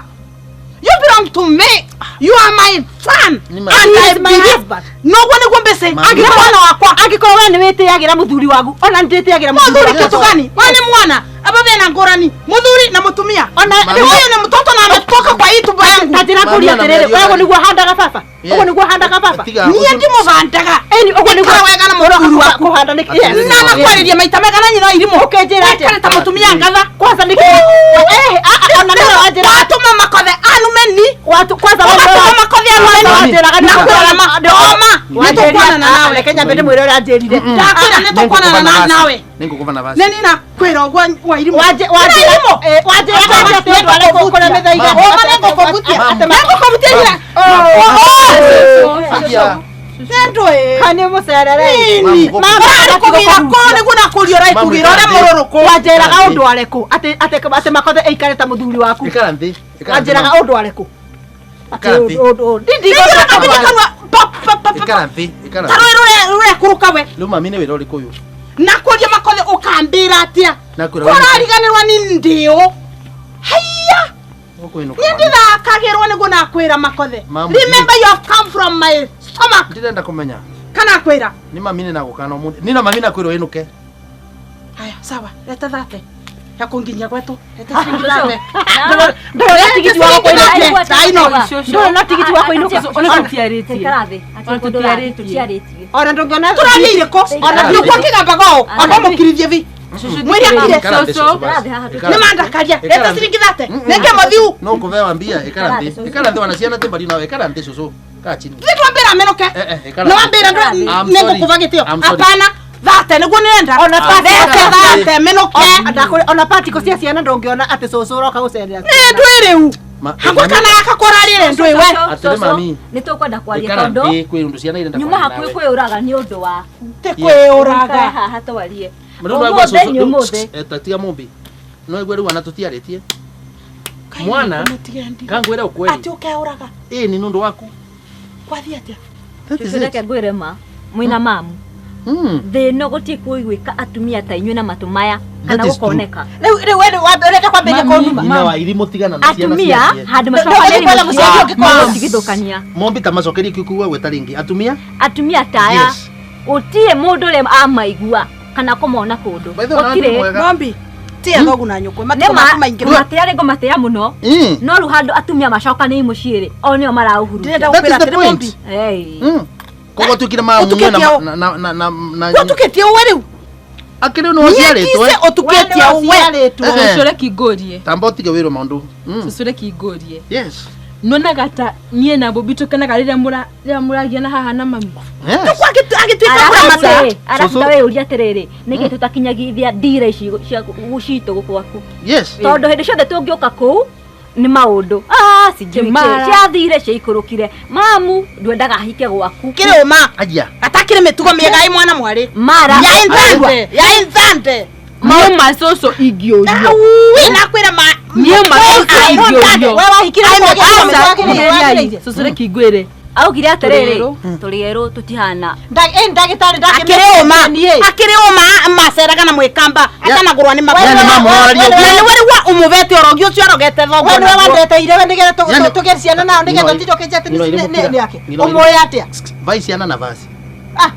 [SPEAKER 3] You belong to me. You are my son.
[SPEAKER 4] Ni ma-
[SPEAKER 3] And
[SPEAKER 2] He
[SPEAKER 3] I
[SPEAKER 2] is my
[SPEAKER 3] believe.
[SPEAKER 2] husband.
[SPEAKER 3] Noguo nĩguo mbĩcĩ.
[SPEAKER 4] Mami.
[SPEAKER 3] Angĩkorwo mwana wakwa.
[SPEAKER 2] Angĩkorwo we nĩwĩtĩagĩra mũthuri waku, ona nĩndĩtĩagĩra
[SPEAKER 3] Mũthuri
[SPEAKER 2] wakwa.
[SPEAKER 3] kitu gani? Wewe ni mwana. Aba bena ngũrani. Mũthuri na mũtumia.
[SPEAKER 2] Ona
[SPEAKER 4] Mami.
[SPEAKER 3] Huyu ni mtoto na ametoka kwa hii tumbo yangu.
[SPEAKER 2] Ta njĩra ngũrie
[SPEAKER 4] Mami,
[SPEAKER 2] atĩrĩrĩ,
[SPEAKER 4] ona
[SPEAKER 2] we ũguo nĩguo handaga baba?
[SPEAKER 4] Yeah.
[SPEAKER 2] Ũguo nĩguo handaga baba?
[SPEAKER 4] Tiga
[SPEAKER 3] Niĩ ndimũbandaga.
[SPEAKER 2] Ĩni ũguo nĩguo
[SPEAKER 3] Ikara wega na mũthuri waku.
[SPEAKER 2] kũhanda nĩ
[SPEAKER 4] Atĩrĩrĩ,
[SPEAKER 2] yes.
[SPEAKER 3] Na nakwarĩria maita megana nyina wa irimũ.
[SPEAKER 2] Ũkĩnjĩra atĩa?
[SPEAKER 3] Wekare ta mũtumia ngatha.
[SPEAKER 2] Kwanza nĩ ona nĩwe wanjĩra
[SPEAKER 3] Watũma makothe anume ni.
[SPEAKER 2] watu kwanza we
[SPEAKER 3] Watũma
[SPEAKER 2] nĩwe
[SPEAKER 3] makothe anume ni.
[SPEAKER 2] wanjĩraga nĩ
[SPEAKER 3] Nakwĩra ma. Ndoma. Nĩtũkuonana nawe.
[SPEAKER 2] Reke nyambe ndĩmwĩre ũrĩa anjĩrire.
[SPEAKER 3] Ndakwĩra nĩtũkuonana nawe.
[SPEAKER 4] Nĩngũkũba nafasi.
[SPEAKER 3] Nĩ niĩ nakwĩra ũguo wa irimũ.
[SPEAKER 2] Wanjĩra wanjĩra atĩ ũndware kũrĩa mĩthaiga.
[SPEAKER 3] Ũma nĩngũkũbutia. Nĩngũkũbutia nyina.
[SPEAKER 4] Akia.
[SPEAKER 3] Nĩndũĩ.
[SPEAKER 2] Kani mũcerere.
[SPEAKER 3] Nini.
[SPEAKER 4] Mama,
[SPEAKER 3] Ũrarĩ kũgĩra kũ nĩguo nakũria ũrarĩ
[SPEAKER 4] Mama,
[SPEAKER 3] kũgĩra ũrĩa
[SPEAKER 4] ikara thĩ.
[SPEAKER 3] mũrũrũ kũ.
[SPEAKER 2] Wanjĩraga ũndware kũ? Atĩ atĩ atĩ makothe aikare ta mũthuri waku.
[SPEAKER 4] Ikara thĩ. Ikara thĩ,
[SPEAKER 2] Wanjĩraga
[SPEAKER 4] mami.
[SPEAKER 2] ũndware kũ?
[SPEAKER 4] Ikara thĩ.
[SPEAKER 3] Nĩnjĩraga kabindi kanua. Pa, pa, pa, pa.
[SPEAKER 4] Ikara thĩ. Ikara
[SPEAKER 3] Ta
[SPEAKER 4] thĩ.
[SPEAKER 3] rũĩ rũrĩa rũrekũrũka we.
[SPEAKER 4] Rĩu mami nĩ wĩra ũrĩkũ ũyũ?
[SPEAKER 3] Nakũria makothe ũkambĩra atĩa?
[SPEAKER 4] Nakwĩra
[SPEAKER 3] Kũrariganĩrwo nĩ ndĩũ. Haiya.
[SPEAKER 4] Gũkũ ĩnũka.
[SPEAKER 3] Niĩ ndithakagĩrwo nĩguo nakwĩra makothe.
[SPEAKER 4] Mamu,
[SPEAKER 3] Remember you have come from my stomach.
[SPEAKER 4] Ndirenda kũmenya.
[SPEAKER 3] Kana kwĩra.
[SPEAKER 4] Nĩ mami nĩ nagũkana ũmũthĩ. Nĩ na mami nakwĩra ũinũke.
[SPEAKER 3] Haya, sawa. Leta thate. Ya kũnginyia gwetũ. Leta ciringi thate.
[SPEAKER 2] Ndũrĩ na tigiti wa kũinũka.
[SPEAKER 7] Shosho.
[SPEAKER 2] Ndũrĩ na tigiti wa kũinũka.
[SPEAKER 7] Ona tũtiarĩtie.
[SPEAKER 6] Ikara thĩ.
[SPEAKER 7] Ona tũtiarĩtie.
[SPEAKER 2] Ona ndũngĩona
[SPEAKER 3] Tũrathiĩ irĩkũ?
[SPEAKER 6] Ona
[SPEAKER 3] Nĩkuo kĩgambaga ũũ. Amba mũkirithie vi.
[SPEAKER 1] Mwĩre akire.
[SPEAKER 4] Ikara thĩ,
[SPEAKER 5] Cũcũ.
[SPEAKER 4] cũcũ, basi. Ikara
[SPEAKER 1] Nĩ
[SPEAKER 4] thĩ.
[SPEAKER 1] mandakaria.
[SPEAKER 4] Ikara
[SPEAKER 1] Leta
[SPEAKER 4] thĩ.
[SPEAKER 1] ciringi 30.
[SPEAKER 4] Mm-mm.
[SPEAKER 1] Nenge mathiu.
[SPEAKER 4] No kuvewa mbia ikara nthi. Ikara nthi wana ciana ti mbari nawe ikara nthi cucu. Kaa chini.
[SPEAKER 1] Ithuĩ twambĩra menũke.
[SPEAKER 4] Eh eh ikara.
[SPEAKER 1] Nĩ
[SPEAKER 4] thĩ.
[SPEAKER 1] wambĩra
[SPEAKER 4] I'm sorry.
[SPEAKER 1] nĩngũkũva gĩtĩo.
[SPEAKER 4] I'm sorry.
[SPEAKER 1] Hapana. 30 nĩguo nĩrenda.
[SPEAKER 8] Ona
[SPEAKER 1] Thate 30 menũke.
[SPEAKER 8] Ona patiko cia ciana ndũngĩona atĩ cũcũ ũroka gũcerera.
[SPEAKER 1] Nĩ ndwĩ rĩu.
[SPEAKER 4] Ma-
[SPEAKER 1] Hakwa kana gaka kũrarĩre ndwĩ we.
[SPEAKER 4] Atĩrĩ mami.
[SPEAKER 6] Nĩ tũkwenda kwaria
[SPEAKER 4] Ikara
[SPEAKER 6] tondũ
[SPEAKER 4] nthi kwĩ undu ciana irenda
[SPEAKER 6] nyuma
[SPEAKER 4] kwaria
[SPEAKER 6] hakuhĩ
[SPEAKER 4] nawe.
[SPEAKER 6] kwĩyũraga nĩ ũndũ waku.
[SPEAKER 1] Ti kwĩyũraga.
[SPEAKER 6] Ũikare haha twarie.
[SPEAKER 4] Ma rĩu no igua
[SPEAKER 6] Ũmũthĩ
[SPEAKER 4] cũcũ-
[SPEAKER 6] nĩ
[SPEAKER 4] rĩu-
[SPEAKER 6] ũmũthĩ.
[SPEAKER 4] eh, ta tiga Mumbi. No igue rĩu ana tũtiarĩtie. Mwana kangwĩra ukweli.
[SPEAKER 1] Atĩ ũkeũraga.
[SPEAKER 4] Ĩ ni nundu waku.
[SPEAKER 1] Kwathiĩ atĩa?
[SPEAKER 4] That is
[SPEAKER 6] Cũcũ
[SPEAKER 4] it.
[SPEAKER 6] reke ngwĩre ma mwĩna mamu. Thĩ ĩno gũtirĩ kũiguĩka atumia ta inyuĩ na matũ maya kana
[SPEAKER 4] That is true.
[SPEAKER 6] gũkoneka.
[SPEAKER 8] Rĩu rĩu we ũrenda kwambĩrĩria kũnuma.
[SPEAKER 4] Nyina wa irimũ tigana na ciana
[SPEAKER 6] Atumia
[SPEAKER 4] ciacie.
[SPEAKER 6] handũ
[SPEAKER 8] Ndũgũthiĩ kwetha mũciari ũngĩ kwao.
[SPEAKER 6] macokanĩrĩtigithũkania.
[SPEAKER 4] Mumbi ta macokerie kiu kuga gweta rĩngĩ. Atumia?
[SPEAKER 6] Atumia ta aya
[SPEAKER 4] Yes.
[SPEAKER 6] gũtirĩ mũndũ ũrĩa amaigua kana kũmona kũndũ.
[SPEAKER 4] By the way,
[SPEAKER 6] Gũtirĩ.
[SPEAKER 4] nĩ mwega.
[SPEAKER 1] Mombi. Tia thogu na nyũkwa. Matukũ
[SPEAKER 6] Nĩma
[SPEAKER 1] maku maingĩ.
[SPEAKER 6] matĩa rĩ ngũmatĩa mũno.
[SPEAKER 4] Mm.
[SPEAKER 6] No rĩu handũ atumia macokanĩi mũciĩ rĩ o nĩo maraũhuruta.
[SPEAKER 1] Ndĩrenda
[SPEAKER 4] That
[SPEAKER 1] gũkwĩra
[SPEAKER 4] is the
[SPEAKER 1] atĩrĩ
[SPEAKER 4] point.
[SPEAKER 1] Mombi.
[SPEAKER 6] Hey.
[SPEAKER 4] Koguo tuĩkire mamu
[SPEAKER 1] Ũtukĩtie
[SPEAKER 4] na
[SPEAKER 1] ũ?
[SPEAKER 4] na na na na
[SPEAKER 1] Ũtukĩtie ũwe rĩu.
[SPEAKER 4] Akĩrĩ nĩ waciarĩtwo.
[SPEAKER 1] Nyekise ũtukĩtie ũwe.
[SPEAKER 4] Eh.
[SPEAKER 7] Cũcũ reke ngũrie.
[SPEAKER 4] Tamba ũtige wĩrwo maũndũ. Mm.
[SPEAKER 7] Cũcũ reke ngũrie.
[SPEAKER 4] Yes.
[SPEAKER 7] Nyonaga ta niĩ na Bobi tũkenaga rĩrĩa mũragia na haha na mami.
[SPEAKER 4] Yes.
[SPEAKER 1] Agĩtuĩka kũramata.
[SPEAKER 6] Arabu
[SPEAKER 4] Cũcũ.
[SPEAKER 6] ta wĩyũria atĩrĩrĩ nĩkĩ tũtakinyagithia ndira ici cia citũ gwaku
[SPEAKER 4] Yes.
[SPEAKER 6] tondũ hĩndĩ ciothe tũngĩũka kũu nĩ maũndũ Ah, sijui kĩ.
[SPEAKER 7] Kĩmara.
[SPEAKER 6] Ciathire ciaikũrũkire mamu ndwendaga ahike gwaku
[SPEAKER 1] Kĩrĩ ũma.
[SPEAKER 4] Aya.
[SPEAKER 1] Atakĩrĩ mĩtugo mĩega ĩ mwana mwarĩ.
[SPEAKER 6] mara
[SPEAKER 1] Ya inthande. Ya inthande.
[SPEAKER 7] Niĩ ma cũcũ ingĩũrio.
[SPEAKER 1] Aui nakwĩra ma.
[SPEAKER 7] Niĩ ma cũcũ ingĩũrio.
[SPEAKER 8] We wahikire
[SPEAKER 7] Aca, thikĩrĩriai. Cũcũ reke ngwĩre.
[SPEAKER 6] augire atĩrĩrĩ
[SPEAKER 7] Tũrĩ
[SPEAKER 6] tũrĩ erũ tũtihana
[SPEAKER 8] Ndagĩtarĩ
[SPEAKER 1] Akĩrĩ ũma. Akĩrĩ ũma maceraga na mwĩkamba. Atanagũrwo nĩ
[SPEAKER 4] Yani mamu wararia ũguo.
[SPEAKER 1] Na nĩwe rĩu ũmũvete ũrogi ũcio arogete thoguo.
[SPEAKER 8] We nĩwe wandeteire we nĩgetha
[SPEAKER 4] Yani-
[SPEAKER 8] tũgĩe ciana nao nĩgetha
[SPEAKER 4] Nyina wa-
[SPEAKER 8] ũtinde ũkĩnjia atĩ
[SPEAKER 4] Nyina wa irimũ
[SPEAKER 8] nĩ
[SPEAKER 4] kira.
[SPEAKER 8] ake.
[SPEAKER 4] Nyina wa irimũ.
[SPEAKER 8] Ũmũĩ atĩa?
[SPEAKER 4] Vai ciana na vasi.
[SPEAKER 8] Ah,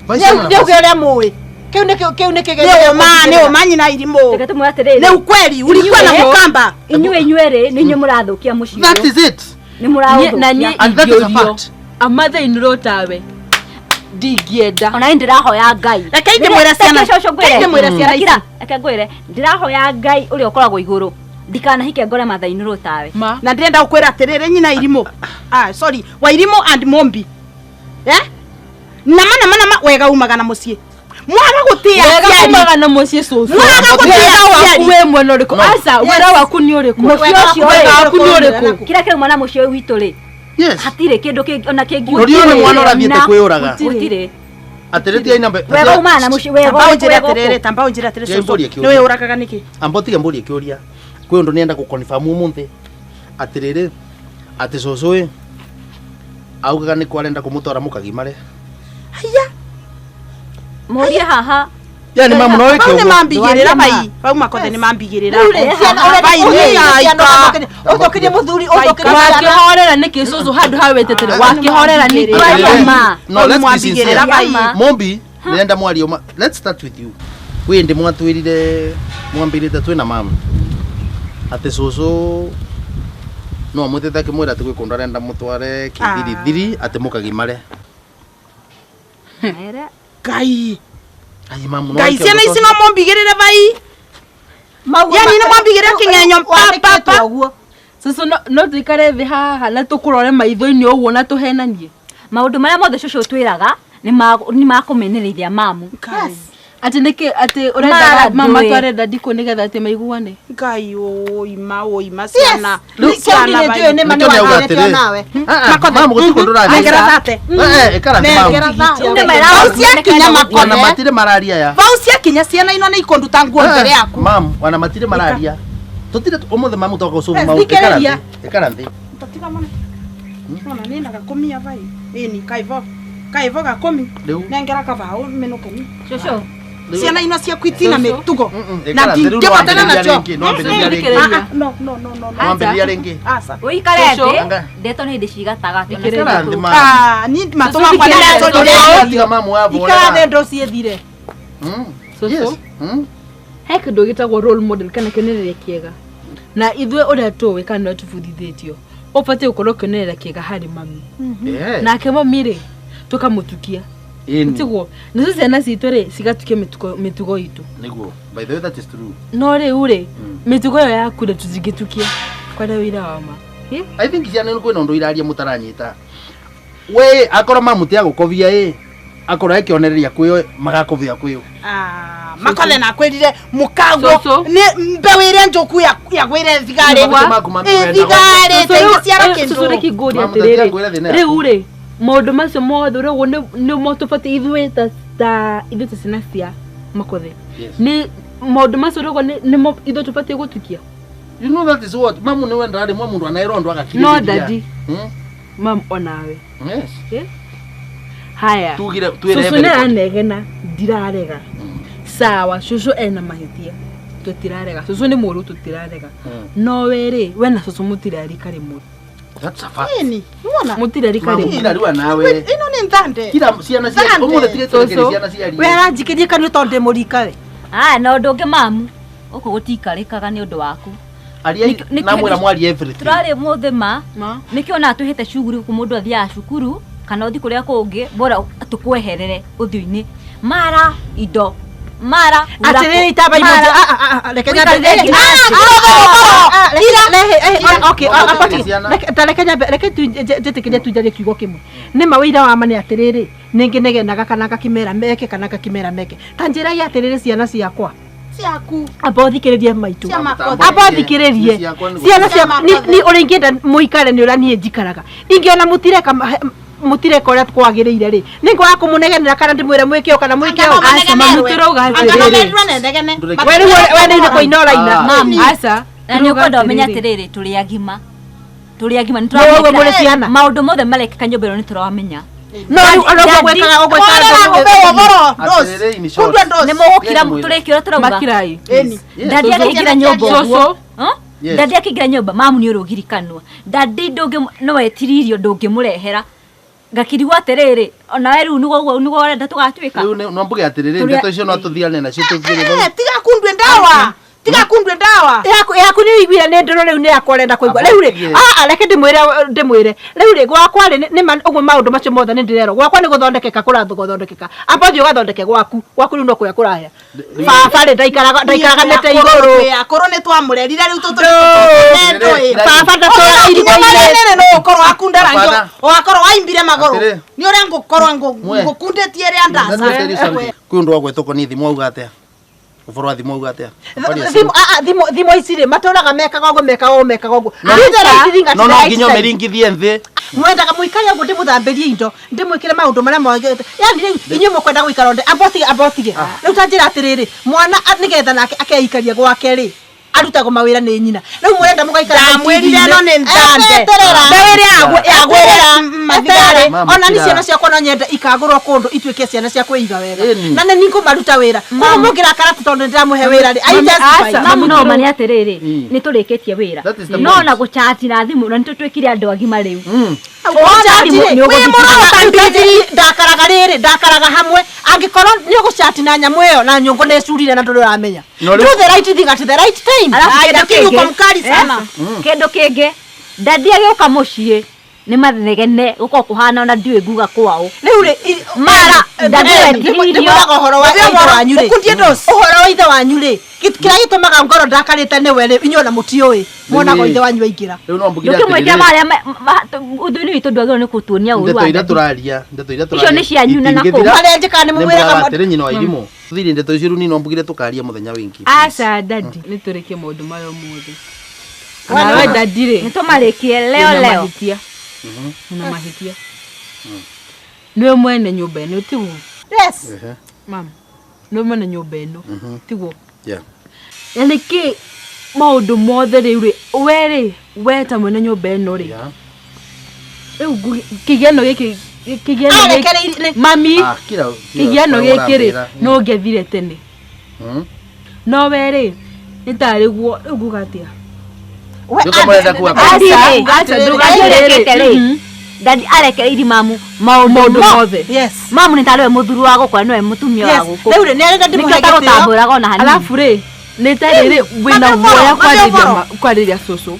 [SPEAKER 4] Vai ciana na
[SPEAKER 8] nĩ uge
[SPEAKER 4] vasi.
[SPEAKER 8] ũrĩa mũĩ. Kĩu nĩ kĩu nĩ
[SPEAKER 1] Nĩ ũma nĩ ũma nyina irimũ.
[SPEAKER 6] reke tũmwĩre atĩrĩrĩ
[SPEAKER 1] Nĩ ukweli ulikuwa na
[SPEAKER 6] Inyuĩ-
[SPEAKER 1] mũkamba.
[SPEAKER 6] inyuĩ inyuĩ rĩ nĩ inyuĩ mũrathũkia mũciĩ
[SPEAKER 4] That
[SPEAKER 6] ũyũ.
[SPEAKER 4] is it.
[SPEAKER 6] nĩ
[SPEAKER 7] Na
[SPEAKER 6] mũraũthũkia
[SPEAKER 7] niĩ
[SPEAKER 4] And that is a
[SPEAKER 7] ingĩũrio.
[SPEAKER 4] fact.
[SPEAKER 7] Amathainĩrwo tawe. Ndingĩenda.
[SPEAKER 6] ona niĩ ndĩrahoya Ngai
[SPEAKER 1] Reke ndĩmwĩre ciana.
[SPEAKER 6] Reke cũcũ ngwĩre.
[SPEAKER 1] Reke ndĩmwĩre ciana ici.
[SPEAKER 6] Kira, reke ngwĩre ndĩrahoya Ngai ũrĩa ũkoragwo igũrũ ndikanahike ngore mathainĩrwo tawe
[SPEAKER 7] Ma.
[SPEAKER 1] Na ndĩrenda gũkwĩra atĩrĩrĩ nyina irimũ. Ah, sorry. Wairimũ and Mombi. Eh? Nama nama nama wega umaga na mũciĩ. Mwaga gũtĩa
[SPEAKER 7] Wega
[SPEAKER 1] aciari.
[SPEAKER 7] kumaga na mũciĩ cũcũ.
[SPEAKER 1] Mwaga gũtĩa
[SPEAKER 7] Wega waku
[SPEAKER 1] aciari.
[SPEAKER 7] wĩ mwena ũrĩkũ? Aca, wĩra waku nĩ ũrĩkũ?
[SPEAKER 6] Mũciĩ ũcio
[SPEAKER 7] Wega
[SPEAKER 6] rĩ,
[SPEAKER 7] waku nĩ ũrĩkũ?
[SPEAKER 6] kĩrĩa kĩrauma na mũciĩ ũyũ witũ rĩ
[SPEAKER 4] Yes.
[SPEAKER 6] hatirĩ kĩndũ kĩngĩ ona kĩngĩ
[SPEAKER 4] Ndũriũ nĩ mwana ũrathiĩte kwĩyũraga.
[SPEAKER 6] gũtirĩ
[SPEAKER 4] Atĩrĩ tigai namba.
[SPEAKER 6] wega umaga na mũciĩ wega
[SPEAKER 1] Tamba ũnjĩre
[SPEAKER 6] wega
[SPEAKER 1] atĩrĩrĩ,
[SPEAKER 6] ũkũ.
[SPEAKER 1] tamba ũnjĩre atĩrĩrĩ
[SPEAKER 4] Tigai
[SPEAKER 1] cũcũ.
[SPEAKER 4] mbũrie kĩũria.
[SPEAKER 1] Nĩ wĩyũragaga nĩkĩ?
[SPEAKER 4] Amba ũtige mbũrie kĩũria. Kwĩ ũndũ nĩenda gũconfirm ũmũthĩ. Atĩrĩrĩ atĩ cũcũ ĩ augaga nĩ kwarenda kũmũtwara mũkagimare.
[SPEAKER 1] Haiya.
[SPEAKER 6] Mũrie haha
[SPEAKER 4] Yani mamu no wĩke
[SPEAKER 1] Bau nĩ
[SPEAKER 4] ũguo.
[SPEAKER 1] mambigĩrĩra bai. Bau makothe nĩ mambigĩrĩra.
[SPEAKER 8] Rĩu rĩ, ciana ũrenda
[SPEAKER 1] Bai nĩ yaika.
[SPEAKER 8] ũthũkirie mũthuri ũthũkirie ciana.
[SPEAKER 7] Wakĩhorera nĩkĩ cũcũ handũ hau wetetere? Wakĩhorera nĩkĩ?
[SPEAKER 6] Twaria ma.
[SPEAKER 4] No, let's be
[SPEAKER 1] Mwambigĩrĩra
[SPEAKER 4] sincere.
[SPEAKER 1] bai.
[SPEAKER 4] Mombi, nĩrenda mwario ma. Let's start with you. Kwĩ ndĩ mwatwĩrire mwambĩrĩte twĩna mamu atĩ cũcũ no amwĩtĩte akĩmwĩra atĩ gwĩ kũndũ arenda mũtware kĩthirithiri atĩ mũkagimare.
[SPEAKER 6] Mere.
[SPEAKER 1] Ngai.
[SPEAKER 4] Ai mamu no
[SPEAKER 1] Ngai
[SPEAKER 4] wĩke
[SPEAKER 1] ciana
[SPEAKER 4] ũndũ
[SPEAKER 1] ici no mũmbigĩrĩre bai. Yani nĩ mwambigĩrĩra kĩng'enyo pa pa pa.
[SPEAKER 8] Ũguo.
[SPEAKER 7] Cũcũ no tũikare thĩ haha na tũkũrore maitho-inĩ ũguo na tũhenanie.
[SPEAKER 6] Maũndũ marĩa mothe cũcũ twĩraga nĩ makũmenereria mamu.
[SPEAKER 7] Atĩ nĩkĩ atĩ
[SPEAKER 6] Mara
[SPEAKER 7] ũrendaga mama
[SPEAKER 6] ndũĩ.
[SPEAKER 7] tware dadi kũ nĩgetha atĩ maiguane?
[SPEAKER 1] Ngai ũima ũima ciana.
[SPEAKER 8] Kĩu
[SPEAKER 1] Ciana
[SPEAKER 8] nĩ
[SPEAKER 1] bai.
[SPEAKER 8] njũĩ nĩ ma nĩ
[SPEAKER 4] Nĩkĩo nĩauga
[SPEAKER 8] wanderetio
[SPEAKER 4] atĩrĩ.
[SPEAKER 8] nawe.
[SPEAKER 4] Ah, ah, mamu gũtirĩ kũndũ ũrathiĩ.
[SPEAKER 1] Nengera thate.
[SPEAKER 4] Eh, eh, ĩkara thĩ mamu.
[SPEAKER 8] Nengera thate.
[SPEAKER 6] Nĩ mera-
[SPEAKER 1] Vau ciakinya
[SPEAKER 4] Ona
[SPEAKER 1] makothe.
[SPEAKER 4] matirĩ mararia ya.
[SPEAKER 1] Vau ciakinya ciana ino nĩ ikonduta nguo mbere yaku.
[SPEAKER 4] Mamu, ona matirĩ mararia. Tũtirĩ ũmũthĩ mamu toka gũcũbu mamu. Ĩkara
[SPEAKER 7] Thikĩrĩria.
[SPEAKER 4] thĩ. Ĩkara thĩ.
[SPEAKER 1] Tatiga mwana. Ona nĩ ndaga kũmia bai. Ĩni kaivo. Kaivo gakũmi.
[SPEAKER 4] Rĩu.
[SPEAKER 1] Nengera kabao menũke ni.
[SPEAKER 6] Cũcũ
[SPEAKER 1] Ciana ino ciaku itina mĩtugo.
[SPEAKER 4] Mm-mm,
[SPEAKER 1] Na
[SPEAKER 4] ĩkara thĩ, rĩu
[SPEAKER 1] ndingĩhotana
[SPEAKER 4] nĩwambĩrĩria
[SPEAKER 1] nacio.
[SPEAKER 4] rĩngĩ, nĩwambĩrĩria rĩngĩ.
[SPEAKER 7] Thikĩrĩria.
[SPEAKER 1] Ah, ah, no no no no no.
[SPEAKER 4] Nĩwambĩrĩria rĩngĩ.
[SPEAKER 1] Aca.
[SPEAKER 6] ũikare
[SPEAKER 7] Cũcũ.
[SPEAKER 6] thĩ
[SPEAKER 4] Anga.
[SPEAKER 6] ndeto nĩ hĩndĩ cigatagatĩ
[SPEAKER 4] Ĩkara thĩ mamu.
[SPEAKER 1] Ah, ni matũ makwa nĩ
[SPEAKER 7] Cũcũ,
[SPEAKER 1] ndacorire.
[SPEAKER 4] Tiga mamu
[SPEAKER 8] Ikara thĩ
[SPEAKER 4] waborera.
[SPEAKER 8] ndũ ciĩthire.
[SPEAKER 4] Mm.
[SPEAKER 7] Cũcũ.
[SPEAKER 4] Yes. Mm.
[SPEAKER 7] He kĩndũ gĩtagwo role model kana kĩonereria kĩega. Na ithuĩ ũrĩa tũĩ kana ũrĩa tũbundithĩtio ũbatiĩ gũkorwo kĩonereria kĩega harĩ mami.
[SPEAKER 4] Yeah.
[SPEAKER 7] Nake mami rĩ tũkamũtukia.
[SPEAKER 4] Ĩni.
[SPEAKER 7] Tiguo nacio ciana citũ rĩ cigatukia mĩtugo itũ.
[SPEAKER 4] Niguo, by the way, that is true.
[SPEAKER 7] No rĩu rĩ mĩtugo ĩyo yaku rĩ tũtingĩtukia kwenda wĩra wa ma.
[SPEAKER 4] I think ciana kwĩna ũndũ iraria mũtaranyita. We akorwo mamutia gũkobia ĩ akorwo ekĩonereria kwĩyo magakobia kwĩyo.
[SPEAKER 8] Makothe nakwĩrire mũkaguo nĩ mbeũ ĩrĩa njũku yagwĩre thigarĩ ĩ thigarĩ tĩngĩciara kĩndũ.
[SPEAKER 7] Cũcũ reke ngũrie atĩrĩrĩ, rĩu rĩ maũndũ macio mothe ũrauga nĩmo tũbatiĩ ithuĩ ta ithuĩ ta ciana cia Makothe, nĩ maũndũ macio ũrauga nĩmo ithuĩ tũbatiĩ gũtukia?
[SPEAKER 4] You know that is what mamu nĩ wendaga rĩmwe mũndũ anaerwo ũndũ agakirĩrĩria.
[SPEAKER 7] No daddy, mam onawe.
[SPEAKER 4] Yes.
[SPEAKER 7] Haya.
[SPEAKER 4] Tugire twĩre
[SPEAKER 7] Cũcũ
[SPEAKER 4] everybody.
[SPEAKER 7] nĩaranegena ndirarega. Sawa, cũcũ ena mahĩtia tũtirarega, cũcũ nĩ mũũru tũtirarega, no we rĩ we na cũcũ mũtirarika rĩmwe.
[SPEAKER 4] That's a fact.
[SPEAKER 7] Mũtirarika
[SPEAKER 4] Mamu,
[SPEAKER 7] rĩmwe.
[SPEAKER 4] kira rĩu nawe.
[SPEAKER 8] Ĩno nĩ thande.
[SPEAKER 4] Kira ciana cia ũmũthĩ tigĩtũrekere ciana ciarie.
[SPEAKER 8] We aranjikĩrie kanua tondũ ndĩ mũrika we.
[SPEAKER 6] Aya na ũndũ ũngĩ mamu, gũkũ gũtiikarĩkaga nĩ ũndũ waku.
[SPEAKER 4] Aria namwĩra mwarie everything.
[SPEAKER 6] Tũrarĩ mũthĩ ma nĩkĩo ona twĩhĩte cuguri gũkũ mũndũ athiaga cukuru kana ũthiĩ kũrĩa kũngĩ bora tũkweherere ũthiũ-inĩ mara indo mara
[SPEAKER 8] Atĩrĩrĩ itaba imwe reke nyambe ta reke nyambe reke njĩtĩkĩrie tunjarie kiugo kĩmwe. Nĩ ma wĩira wa ma nĩ atĩrĩrĩ nĩngĩnegenaga kana ngakĩmera meke kana ngakĩmera meke ta njĩra atĩrĩrĩ ciana ciakwa
[SPEAKER 1] ciaku
[SPEAKER 8] amba ũthikĩrĩrie maitũ amba ũthikĩrĩrie ciana ciakwa ni ũrĩa ingĩenda mũikare nĩ ũrĩa niĩ njikaraga ingĩona mũtireka mũtireka ũrĩa kwagĩrĩire rĩ nĩngwaga kũmũnegenera kana ndĩmwĩre mwĩke ũũ kana mwĩke ũũ.
[SPEAKER 7] Aca mamu tũrauga atĩrĩrĩ
[SPEAKER 8] we rĩu we rĩu nĩ kũina ũraina.
[SPEAKER 7] Aca
[SPEAKER 6] na nĩ ũkwenda ũmenye atĩrĩrĩ tũrĩ agima tũrĩ agima nĩ
[SPEAKER 8] Nĩ ũguo mũrĩ ciana.
[SPEAKER 6] maũndũ mothe marekĩka nyũmba ĩno nĩ tũramenya.
[SPEAKER 8] No rĩu ona ũguo gwĩkaga ũguo
[SPEAKER 4] Atĩrĩrĩ, in short.
[SPEAKER 6] Nĩ mũgũkira tũrĩkĩ ũrĩa tũrauga.
[SPEAKER 7] Makirai.
[SPEAKER 6] Ndadi akĩingĩra nyũmba ũguo.
[SPEAKER 4] Yes.
[SPEAKER 6] Ndadi akĩingĩra nyũmba mamu nĩ ũrũgiri kanua. Ndadi ndũngĩ no wetirie irio ndũngĩmũrehera. Ngakirigwo atĩrĩrĩ onawe rĩu nĩguo ũguo nĩguo ũrenda tũgatuĩka.
[SPEAKER 4] Rĩu no mbuge atĩrĩrĩ
[SPEAKER 6] Tũrĩa-
[SPEAKER 4] ndeto icio no tũthiane nacio tũthiĩ hau.
[SPEAKER 1] Tiga kundwe ndawa tiga kundwe ndawa
[SPEAKER 8] yaku yaku nĩ ũiguire nĩ ndũrũ rĩu nĩ yakwa ũrenda kũigua rĩu rĩ reke ndĩmwĩre ndĩmwĩre rĩu rĩ gwakwa rĩ nĩ ma ũguo maũndũ macio mothe nĩ ndĩrerwo gwakwa nĩ gũthondekeka kũrathondekeka amba ũthiĩ ũgathondeke gwaku gwaku rĩu no kũrĩa kũraya baba rĩ ndaikaraga ndaikaraga mĩtĩ igũrũ
[SPEAKER 1] akũrũ nĩ twamũrerire rĩu
[SPEAKER 8] Baba ndatũraga irigũ-inĩ.
[SPEAKER 1] no ũkorwo akunda rangi
[SPEAKER 4] Hapana.
[SPEAKER 1] ũgakorwo waimbire magũrũ
[SPEAKER 4] Atĩrĩ.
[SPEAKER 1] nĩ ũrĩa ngũkorwo
[SPEAKER 4] Mwe.
[SPEAKER 1] ngũkundĩtie rĩa
[SPEAKER 4] Let me tell you
[SPEAKER 1] ndaca
[SPEAKER 4] something. Kwĩ ũndũ wa gwĩtũkwo nĩ thimũ auga atĩa? Ũboro wa thimũ auga atĩa? Habari ya simu.
[SPEAKER 8] Thimũ thimũ ici rĩ matũraga mekaga ũguo mekaga ũguo mekaga ũguo Do the right thing at
[SPEAKER 4] No
[SPEAKER 8] the
[SPEAKER 4] no
[SPEAKER 8] right
[SPEAKER 4] nginya
[SPEAKER 8] time.
[SPEAKER 4] ũmĩringithie thĩ.
[SPEAKER 8] Mwendaga mũikare ũguo ndĩmũthambĩrie indo ndĩmwĩkĩre maũndũ marĩa mwagĩrĩte yani rĩu inyuĩ mũkwenda gũikara ũndũ amba ũtige amba ũtige rĩu ta njĩra atĩrĩrĩ mwana nĩgetha nake akeikaria gwake rĩ arutagwo mawĩra nĩ nyina rĩu mũrenda mũgaikara
[SPEAKER 1] Ndamwĩrire ĩno nĩ thande.
[SPEAKER 8] mbeũ ĩrĩa yagwĩrĩra
[SPEAKER 1] Mathigari.
[SPEAKER 4] Mama,
[SPEAKER 8] ona ni
[SPEAKER 4] kira.
[SPEAKER 8] ciana ciakwa no nyende ikagũrwo kũndũ ituĩke ciana cia kwĩiga wega
[SPEAKER 4] Ĩni.
[SPEAKER 8] na nĩ ningũmaruta wĩra koguo mũngĩrakara atĩ tondũ nĩndĩramũhe wĩra rĩ I justify.
[SPEAKER 6] Mamu no ma nĩ atĩrĩrĩ nĩ tũrĩkĩtie wĩra
[SPEAKER 4] That is the
[SPEAKER 6] no
[SPEAKER 4] point.
[SPEAKER 6] na gũchati na thimũ na nĩ tũtuĩkire andũ agima rĩu.
[SPEAKER 8] Ndakaraga rĩrĩ ndakaraga hamwe angĩkorwo nĩ ũgũcati na nyamũ ĩyo na nyũngũ nĩ ĩcurire na ndũrĩ ũramenya
[SPEAKER 4] No,
[SPEAKER 8] do
[SPEAKER 4] rĩu-
[SPEAKER 8] the right thing at the right time.
[SPEAKER 6] Alafu
[SPEAKER 1] Ai,
[SPEAKER 6] kĩndũ
[SPEAKER 1] lakini
[SPEAKER 6] kĩngĩ-
[SPEAKER 1] uko mkali sana.
[SPEAKER 6] Kĩndũ kĩngĩ ndadi agĩũka mũciĩ nĩ mathegene gũkorwo kũhana ona ndiũĩ nguga kwao.
[SPEAKER 8] Rĩu rĩ
[SPEAKER 6] Mara ndadi wetirie irio
[SPEAKER 8] ndĩmwĩraga ũhoro wa ithe wanyu rĩ ũhoro wa ithe wanyu rĩ kĩrĩa gĩtũmaga ngorwo ndakarĩte nĩwe rĩ inyuĩ ona mũtiũĩ muonaga
[SPEAKER 4] Rĩu-
[SPEAKER 8] ithe wanyu aingĩra
[SPEAKER 4] Rĩu no mbugire
[SPEAKER 6] ndũkĩmwĩkĩra
[SPEAKER 4] atĩrĩrĩ
[SPEAKER 6] marĩa ũthũ-inĩ witũ ndwagĩrĩirwo nĩ kũtuonia ũru
[SPEAKER 4] ndeto
[SPEAKER 6] wa
[SPEAKER 4] iria
[SPEAKER 6] ndadi.
[SPEAKER 4] tũraria ndeto iria
[SPEAKER 6] Icio
[SPEAKER 4] tũraria
[SPEAKER 6] nĩ cia nyuna na kũu.
[SPEAKER 4] itingĩthira.
[SPEAKER 8] Harĩa njĩkaga nĩ
[SPEAKER 4] Nĩ
[SPEAKER 8] mũmwĩraga
[SPEAKER 4] mbũraga atĩrĩ nyina wa irimũ thiri ndeto icio rĩu niĩ no mbugire tũkaria mũthenya wĩngĩ.
[SPEAKER 7] Aca dadi nĩ tũrĩkie maũndũ maya ũmũthĩ. Nawe dadi rĩ
[SPEAKER 6] Nĩ tũmarĩkie leo
[SPEAKER 7] wĩna
[SPEAKER 6] leo.
[SPEAKER 7] mahĩtia. Wĩna mahĩtia. Nĩwe mwene nyũmba ĩno tiguo?
[SPEAKER 8] Yes.
[SPEAKER 4] Ehe.
[SPEAKER 7] Mama, nĩwe mwene nyũmba ĩno tiguo?
[SPEAKER 4] Yeah.
[SPEAKER 7] Na nĩkĩ maũndũ mothe rĩu rĩ we rĩ we ta mwene nyũmba ĩno rĩ
[SPEAKER 4] Yeah.
[SPEAKER 7] rĩu kĩgĩano gĩkĩ kĩgĩano gĩkĩ
[SPEAKER 8] Arekereirie
[SPEAKER 7] mami
[SPEAKER 4] Ah, kira
[SPEAKER 7] kĩgĩano gĩkĩ rĩ
[SPEAKER 4] ũrambĩra.
[SPEAKER 7] no ngethire tene
[SPEAKER 4] Mm.
[SPEAKER 7] no we rĩ nĩ tarĩ guo rĩu nguga atĩa
[SPEAKER 8] We-
[SPEAKER 4] Nĩũka mũrenda kuga
[SPEAKER 6] Dadi rĩ,
[SPEAKER 7] Aca, nduga
[SPEAKER 6] dadi
[SPEAKER 7] atĩrĩrĩ.
[SPEAKER 6] ũrĩkĩte rĩ dadi arekereirie mamu maũndũ
[SPEAKER 7] Maũndũ mothe.
[SPEAKER 8] Yes.
[SPEAKER 6] Mamu nĩ tarĩ we mũthuri wa gũkũ na nĩwe mũtumia wa
[SPEAKER 8] Yes.
[SPEAKER 6] gũkũ.
[SPEAKER 8] Rĩu rĩ nĩ arenda
[SPEAKER 6] Nĩkĩo
[SPEAKER 8] ndĩmũhe gĩtĩo
[SPEAKER 6] atagũtambũraga ona hanini.
[SPEAKER 7] Alafu rĩ nĩ tarĩ rĩ wĩna
[SPEAKER 1] Mami
[SPEAKER 7] guoya
[SPEAKER 1] ũboro, mami ũboro.
[SPEAKER 7] kwarĩria cũcũ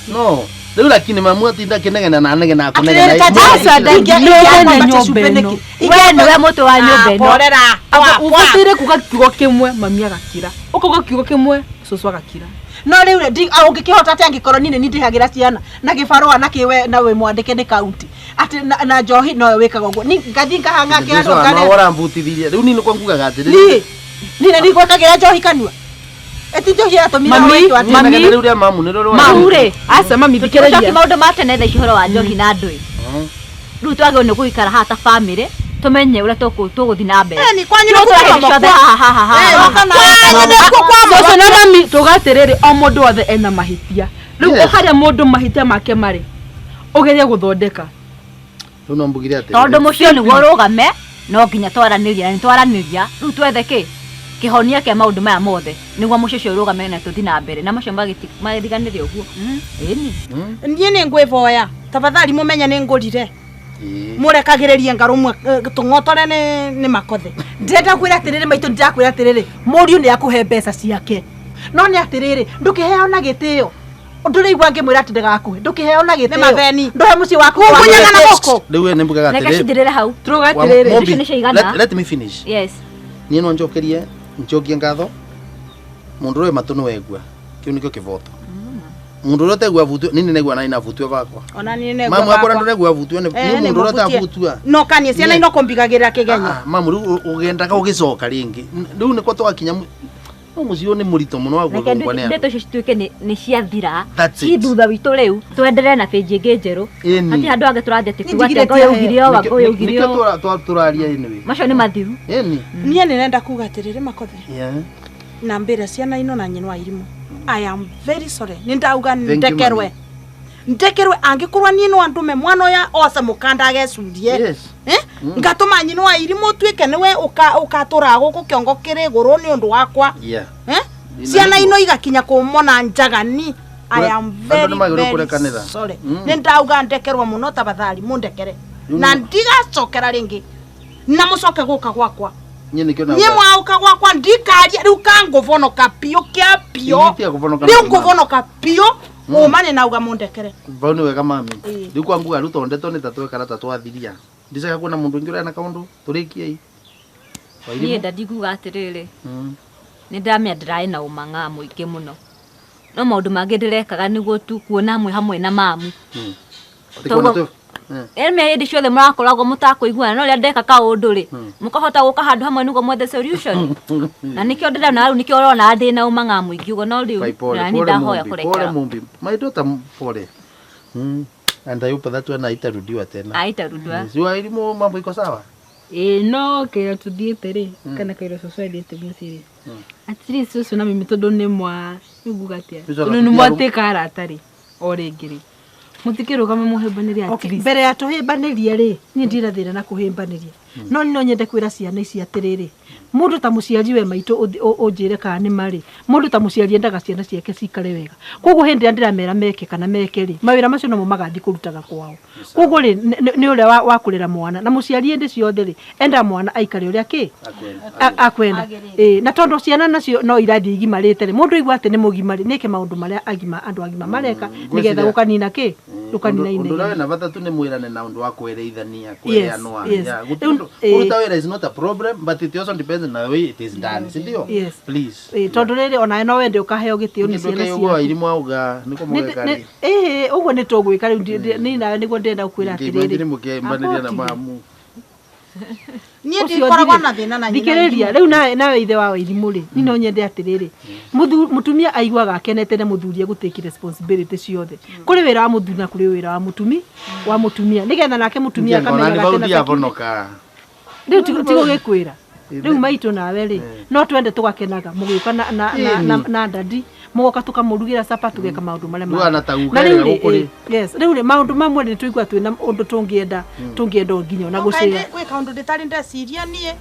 [SPEAKER 4] No. Rĩu lakini mamu atinda akĩnegena na anegena akũnegena.
[SPEAKER 8] Atĩrĩrĩ, ta
[SPEAKER 7] Aca,
[SPEAKER 8] ingĩamba
[SPEAKER 7] ndĩ
[SPEAKER 8] cumbĩ
[SPEAKER 7] nyũmba ĩno.
[SPEAKER 8] nĩkĩ?
[SPEAKER 6] We nĩwe mũtwe wa nyũmba
[SPEAKER 8] Ah,
[SPEAKER 6] ĩno.
[SPEAKER 8] porera. Poa, poa.
[SPEAKER 7] Ũbataire kuga kiugo kĩmwe mami agakira. Ũkauga kiugo kĩmwe cũcũ agakira.
[SPEAKER 8] No rĩu rĩ, ũngĩkĩhota atĩa angĩkorwo niĩ nĩ niĩ ndĩhagĩra ciana na gĩbarũa na kĩwe na wĩ mwandĩke nĩ kaunti atĩ na njohi noyo wĩkaga ũguo Ni ngathiĩ ngahang'a kĩandũ
[SPEAKER 4] No ũrambutithirie. Rĩu niĩ nĩkwo ngugaga atĩrĩrĩ.
[SPEAKER 8] niĩ niĩ nĩ niĩ gwĩkagĩra njohi kanua ĩti njohi yatũmire
[SPEAKER 7] Mami,
[SPEAKER 8] wĩtwo atĩa?
[SPEAKER 7] mami.
[SPEAKER 4] Inegene rĩu rĩa mamu nĩrĩo rĩu
[SPEAKER 6] Rĩu rĩ,
[SPEAKER 7] Aca mami
[SPEAKER 6] tũticoki
[SPEAKER 7] thikĩrĩria.
[SPEAKER 6] maũndũ ma tene thaa ici ũhoro wa njohi na ndũĩ. Rĩu twagĩrĩirwo nĩ gũikara haha ta bamĩrĩ tũmenye ũrĩa tũgũthiĩ na mbere.
[SPEAKER 8] Ĩni, kwanyu nĩ
[SPEAKER 6] Tũtware
[SPEAKER 8] kuo
[SPEAKER 6] hĩndĩ ciothe
[SPEAKER 8] kwa
[SPEAKER 6] haha haha
[SPEAKER 8] Eh,
[SPEAKER 6] haha.
[SPEAKER 8] kwanyu nĩkuo kwa
[SPEAKER 7] Cũcũ na mami tuga atĩrĩrĩ o mũndũ wothe ena mahĩtia. Rĩu
[SPEAKER 4] Yes.
[SPEAKER 7] harĩa mũndũ mahĩtia make marĩ ũgerie gũthondeka.
[SPEAKER 4] Rĩu no mbugire atĩrĩrĩ.
[SPEAKER 6] Tondũ mũciĩ ũyũ nĩguo ũrũgame no nginya twaranĩria na nĩtwaranĩria rĩu twethe kĩ kĩhonia kĩa maũndũ maya mothe nĩguo mũciĩ ũcio ũrũgame na tũthiĩ na mbere na macio magĩthiganĩre ũguo. Ĩni.
[SPEAKER 8] Niĩ nĩ ngwĩboya tafadhali mũmenye nĩ ngũrire
[SPEAKER 4] Ĩĩ.
[SPEAKER 8] mũrekagĩrĩrie ngarũmwe tũng'otore nĩ makothe ndĩrenda kwĩra atĩrĩrĩ maitũ ndĩrakwĩra atĩrĩrĩ mũriũ nĩ akũhe mbeca ciake no nĩ atĩrĩrĩ ndũkĩheo na gĩtĩo ndũrĩigua ngĩmwĩra atĩ ndagakũhe ndũkĩheo na gĩtĩo
[SPEAKER 1] Nĩ matheni.
[SPEAKER 8] ndũhe mũciĩ waku
[SPEAKER 1] Kũnyaga na gũkũ.
[SPEAKER 4] Rĩu we nĩ mbugaga
[SPEAKER 6] Reke
[SPEAKER 4] atĩrĩrĩ.
[SPEAKER 6] cithirĩre hau.
[SPEAKER 7] Tuga
[SPEAKER 4] Wa-
[SPEAKER 7] atĩrĩrĩ.
[SPEAKER 4] Mombi,
[SPEAKER 6] Icio nĩ ciaigana.
[SPEAKER 4] let me finish.
[SPEAKER 6] Yes.
[SPEAKER 4] Niĩ no njokerie njokie ngatho mũndũ ũrĩa wĩ matũ nĩ wegua kĩu nĩkĩo kĩboto mũndũ ũrĩa ũtegua butio niĩ nĩnegua na nĩnabutua bakwa
[SPEAKER 1] Ona niĩ negua
[SPEAKER 4] mamu akora
[SPEAKER 1] bakwa.
[SPEAKER 4] ndũregua butio nĩ
[SPEAKER 1] Eh,
[SPEAKER 4] mũndũ ũrĩa
[SPEAKER 1] nĩmũbutie.
[SPEAKER 4] ũtabutua
[SPEAKER 1] No kanie ciana
[SPEAKER 4] Yeah.
[SPEAKER 1] ino kũmbigagĩrĩra kĩgenyo.
[SPEAKER 4] Ah, mamu rĩu ũgendaga ũgĩcoka rĩngĩ rĩu nĩkwo twakinya no mũciĩ ũyũ nĩ mũritũ mũno wa
[SPEAKER 6] Reke
[SPEAKER 4] gũthũngwa nĩ andũ
[SPEAKER 6] ndeto icio cituĩke nĩ ciathira.
[SPEAKER 4] That's
[SPEAKER 6] Ci
[SPEAKER 4] it.
[SPEAKER 6] thutha witũ rĩu twenderee na page ĩngĩ njerũ.
[SPEAKER 4] Ĩni.
[SPEAKER 6] Hatirĩ handũ hangĩ tũrathiĩ atĩ
[SPEAKER 8] Niĩ
[SPEAKER 6] kuga atĩ
[SPEAKER 8] ndigire
[SPEAKER 6] anga ũyũ augire ũũ, anga ũyũ augire
[SPEAKER 4] nĩkĩo
[SPEAKER 6] ũũ.
[SPEAKER 4] tũraria anyway
[SPEAKER 6] Macio nĩ mathiru.
[SPEAKER 4] ĩni
[SPEAKER 1] Niĩ nĩrenda kuga atĩrĩrĩ makothe.
[SPEAKER 4] yeah
[SPEAKER 1] Na mbĩre ciana ino na nyina wa irimũ. I am very sorry. Nĩ ndauga
[SPEAKER 4] Thank you,
[SPEAKER 1] ndekerwe.
[SPEAKER 4] mami.
[SPEAKER 1] Ndekerwe angĩkorwo niĩ no andũme mwana ũyũ oce mũkanda agecurie.
[SPEAKER 4] Yes.
[SPEAKER 1] Eh? Ngatũma nyina wa irimũ ũtuĩke nĩwe ũkatũra gũkũ kĩongo kĩrĩ igũrũ nĩ ũndũ wakwa.
[SPEAKER 4] yeah
[SPEAKER 1] Eh? Ciana ino igakinya kũmona njagani. I am
[SPEAKER 4] Andũ
[SPEAKER 1] very,
[SPEAKER 4] nĩ magĩrĩirwo
[SPEAKER 1] very
[SPEAKER 4] kũrekanĩra.
[SPEAKER 1] sorry.
[SPEAKER 4] Mm.
[SPEAKER 1] Nĩ ndauga ndekerwo mũno tafadhali mũndekere.
[SPEAKER 4] Rĩu
[SPEAKER 1] Na
[SPEAKER 4] nĩ-
[SPEAKER 1] ndigacokera rĩngĩ. Na mũcoke gũka gwakwa.
[SPEAKER 4] niĩ nĩkĩo
[SPEAKER 1] Niĩ mwaũka gwakwa ndikaria rĩu kangũvonoka biũ kĩa biũ.
[SPEAKER 4] Ĩĩ, tiga kũvonoka
[SPEAKER 1] Rĩu
[SPEAKER 4] na
[SPEAKER 1] ngũvonoka biũ. Ũma nĩ nauga mũndekere.
[SPEAKER 4] vau nĩ wega mami
[SPEAKER 1] Ĩĩ.
[SPEAKER 4] rĩu kwa nguga rĩu tondũ ndeto nĩ ta twekara ta twathiria ndicaga kuona mũndũ ũngĩ ũrĩa na kaũndũ tũrĩkiei
[SPEAKER 6] Niĩ ndandiguga atĩrĩrĩ. Nĩ ndamenya ndĩrarĩ na ũmang'a mũingĩ mũno. No maũndũ mangĩ ndĩrekaga nĩguo tu kuona mwĩ hamwe na mamu. Toguo- Eme hĩndĩ ciothe mũrakoragwo mũtakũiguana no rĩrĩa ndeka kaũndũ rĩ mũkahota gũka handũ hamwe nĩguo mwethe solution na nĩkĩo ndĩrona rĩu nĩkĩo ũrona ndĩna ũmang'a mũingĩ ũguo no rĩu na niĩ ndahoya
[SPEAKER 4] pole
[SPEAKER 6] kũrekera
[SPEAKER 4] mumbi my daughter pole and I hope that one haitarudiwa tena
[SPEAKER 6] aitarudwa
[SPEAKER 4] si wa elimu mambo iko sawa
[SPEAKER 7] Ĩĩ no kĩrĩa tũthiĩte rĩ kana kĩrĩa cũcũ athiĩte mũciĩ rĩ at least cũcũ na mimi tondũ nĩ mwa nĩ nguga atĩa
[SPEAKER 4] Cũcũ
[SPEAKER 7] tondũ nĩ
[SPEAKER 4] agatũthiĩ
[SPEAKER 7] mwatĩka arata rĩ o rĩngĩ rĩ mũtikĩrũgame mũhĩmbanĩrie at
[SPEAKER 8] Okay,
[SPEAKER 7] least
[SPEAKER 8] mbere ya tũhĩmbanĩrie rĩ niĩ ndirĩ thĩna na kũhĩmbanĩria no no nyende kwĩra ciana ici atĩrĩrĩ mũndũ ta mũciari we maitũ ũnjĩre kana nĩ marĩ mũndũ ta mũciari endaga ciana ciake cikare wega koguo hĩndĩ ĩrĩa ndĩramera meke kana meke rĩ mawĩra macio nomo magathiĩ kũrutaga kwao koguo rĩ nĩ ũrĩa wa kũrera mwana na mũciari hĩndĩ ciothe rĩ enda mwana aikare ũrĩa kĩ akwenda ĩĩ na tondũ ciana nacio no irathiĩ igimarĩte rĩ mũndũ aigua atĩ nĩ mũgima rĩ nĩke maũndũ marĩa agima andũ agima mareka nĩgetha
[SPEAKER 4] Ngwĩciria-
[SPEAKER 8] gũkanina kĩ gũkanina
[SPEAKER 4] Ũndũ ũrĩa
[SPEAKER 8] inegene
[SPEAKER 4] wĩna bata tu nĩ mwĩrane na ũndũ wa kwereithania kwereanwa
[SPEAKER 8] yes.
[SPEAKER 4] Yeah,
[SPEAKER 8] Rĩu,
[SPEAKER 4] kũruta wĩra is not a problem but it also depends on the way it is done si ndio
[SPEAKER 8] Yes.
[SPEAKER 4] please
[SPEAKER 8] Ĩĩ, tondũ rĩrĩ onawe no wende ũkaheo gĩtĩo nĩ ciana
[SPEAKER 4] Nĩndũke ũguo
[SPEAKER 8] ciaku
[SPEAKER 4] irimũ auga nĩko mũgeka rĩ
[SPEAKER 8] ĩhĩ ũguo nĩ tũgwĩka rĩu niĩ nawe nĩguo ndĩrenda gũkwĩra
[SPEAKER 4] Ngĩimagine
[SPEAKER 8] atĩrĩrĩ
[SPEAKER 4] mũkĩambanĩria na mamu
[SPEAKER 1] Niĩ
[SPEAKER 8] Ũcio
[SPEAKER 1] ndikoragwo
[SPEAKER 8] ndirĩ.
[SPEAKER 1] na thĩna na nyina wa
[SPEAKER 8] thikĩrĩria
[SPEAKER 1] irimũ.
[SPEAKER 8] rĩu nawe ithe wa irimũ rĩ niĩ no nyende atĩrĩrĩ mũtumia aiguaga akenete nĩ mũthuri egũtĩki responsibility ciothe kũrĩ wĩra wa mũthuri na kũrĩ wĩra wa mũtumi wa mũtumia nĩgetha nake mũtumia
[SPEAKER 4] Ngona nĩ
[SPEAKER 8] akamenyaga
[SPEAKER 4] vau
[SPEAKER 8] atĩ na
[SPEAKER 4] ndiavonoka
[SPEAKER 8] rĩu tigũgĩkwĩra rĩu maitũ nawe rĩ no twende tũgakenaga mũgĩũka na ndadi mũgoka tũkamũrugĩra capa tũgeka maũndũ marĩa
[SPEAKER 4] Rĩu ana ta guka
[SPEAKER 8] Na rĩu
[SPEAKER 4] ĩrĩa
[SPEAKER 8] rĩ,
[SPEAKER 4] gũkũ rĩ.
[SPEAKER 8] yes rĩu rĩ maũndũ mamwe nĩ tũigua twĩna ũndũ tũngĩenda tũngĩenda nginya ona
[SPEAKER 1] No,
[SPEAKER 8] gũcĩa
[SPEAKER 1] kaĩ gwĩ kaũndũ ndĩtarĩ ndeciria niĩ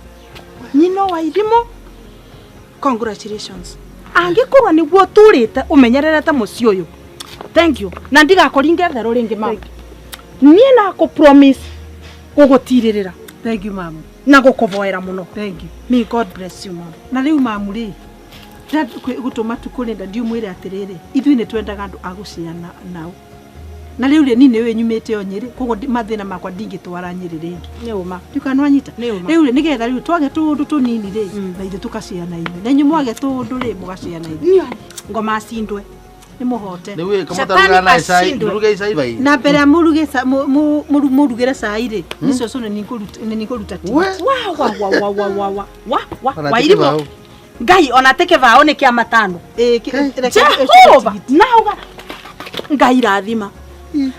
[SPEAKER 1] nyina wa irimũ congratulations angĩkorwo nĩguo ũtũrĩte ũmenyererete mũciĩ ũyũ thank you na ndigakũringa therũ rĩngĩ mama niĩ nakũ promise gũgũtirĩrĩra
[SPEAKER 8] thank you mamu
[SPEAKER 1] na gũkũvoera mũno
[SPEAKER 8] thank you
[SPEAKER 1] may god bless you mama
[SPEAKER 8] na rĩu mamu rĩ gũtũma tu kũrĩ ndadi ũmwĩre atĩrĩrĩ ithuĩ nĩ twendaga andũ a gũciana nao
[SPEAKER 2] Na rĩu rĩ niĩ nĩũĩ nyumĩte o Nyĩrĩ koguo mathĩna makwa ndingĩtwara Nyĩrĩ rĩngĩ.
[SPEAKER 8] Nĩ ũma.
[SPEAKER 2] Ndikanwanyita.
[SPEAKER 8] Nĩ ũma.
[SPEAKER 2] Rĩu rĩ nĩgetha rĩu twage tũũndũ tũnini rĩ na ithuĩ tũkaciana inyuĩ. Na inyuĩ mwage tũũndũ rĩ mũgaciana ithuĩ.
[SPEAKER 8] Ngoma acindwe.
[SPEAKER 2] Nĩ mũhote.
[SPEAKER 4] Nĩ wĩ
[SPEAKER 8] Shetani
[SPEAKER 4] kamũtaruga na icai
[SPEAKER 8] ashindwe.
[SPEAKER 4] nduruge icai bai.
[SPEAKER 2] Na mbere ya mũruge mũrugĩre cai rĩ nĩ cũcũ nĩ nĩngũruta tigiti.
[SPEAKER 4] We.
[SPEAKER 8] Wa wa wa wa wa wa wa wa wa
[SPEAKER 4] Ona
[SPEAKER 8] Wairimũ.
[SPEAKER 4] tikibao.
[SPEAKER 8] Ngai ona tĩ kĩbaũ nĩ kĩa matano.
[SPEAKER 2] Ĩĩ, reke
[SPEAKER 8] Jehova nauga Ngai rathima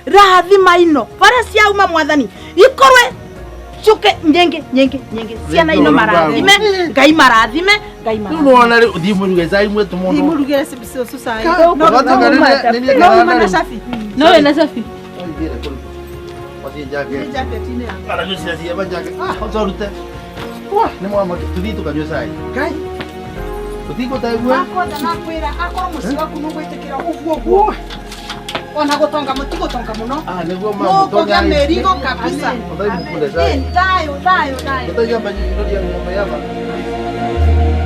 [SPEAKER 8] rathima ino baria ciauma mwathani ikorwe cuke nyingi nyingi nyingi ciana ino marathime Ngai marathime Ngai
[SPEAKER 4] Rĩu
[SPEAKER 8] marathime
[SPEAKER 4] nĩwona rĩu thiĩ mũruge cai mwĩtũ
[SPEAKER 2] Thiĩ
[SPEAKER 4] mũndũ.
[SPEAKER 2] mũrugĩre cũcũ cai.
[SPEAKER 4] No
[SPEAKER 2] No uma na cabi.
[SPEAKER 7] No wĩna cabi.
[SPEAKER 4] Jacket.
[SPEAKER 2] Jacket-inĩ yakwa.
[SPEAKER 4] Aranyua ciaciaba jacket. Ah, ũcorute. Wah, nĩ mwama tũthiĩ tũkanyue cai. Kai. Tũthiĩ gũtegue.
[SPEAKER 8] Akwenda nakwĩra akorwo mũciĩ waku nĩũgwĩtĩkĩra ũguo ũguo ona gũtonga mũtigũtonga mũno
[SPEAKER 4] Ah, nĩguo ma
[SPEAKER 8] mũkũgĩa mĩrigo kabisa
[SPEAKER 4] Ũthai mũkunde cai.
[SPEAKER 8] Ĩ, thayũ thayũ thayũ
[SPEAKER 4] Ũthai amba indo cia ng'ombe yaba.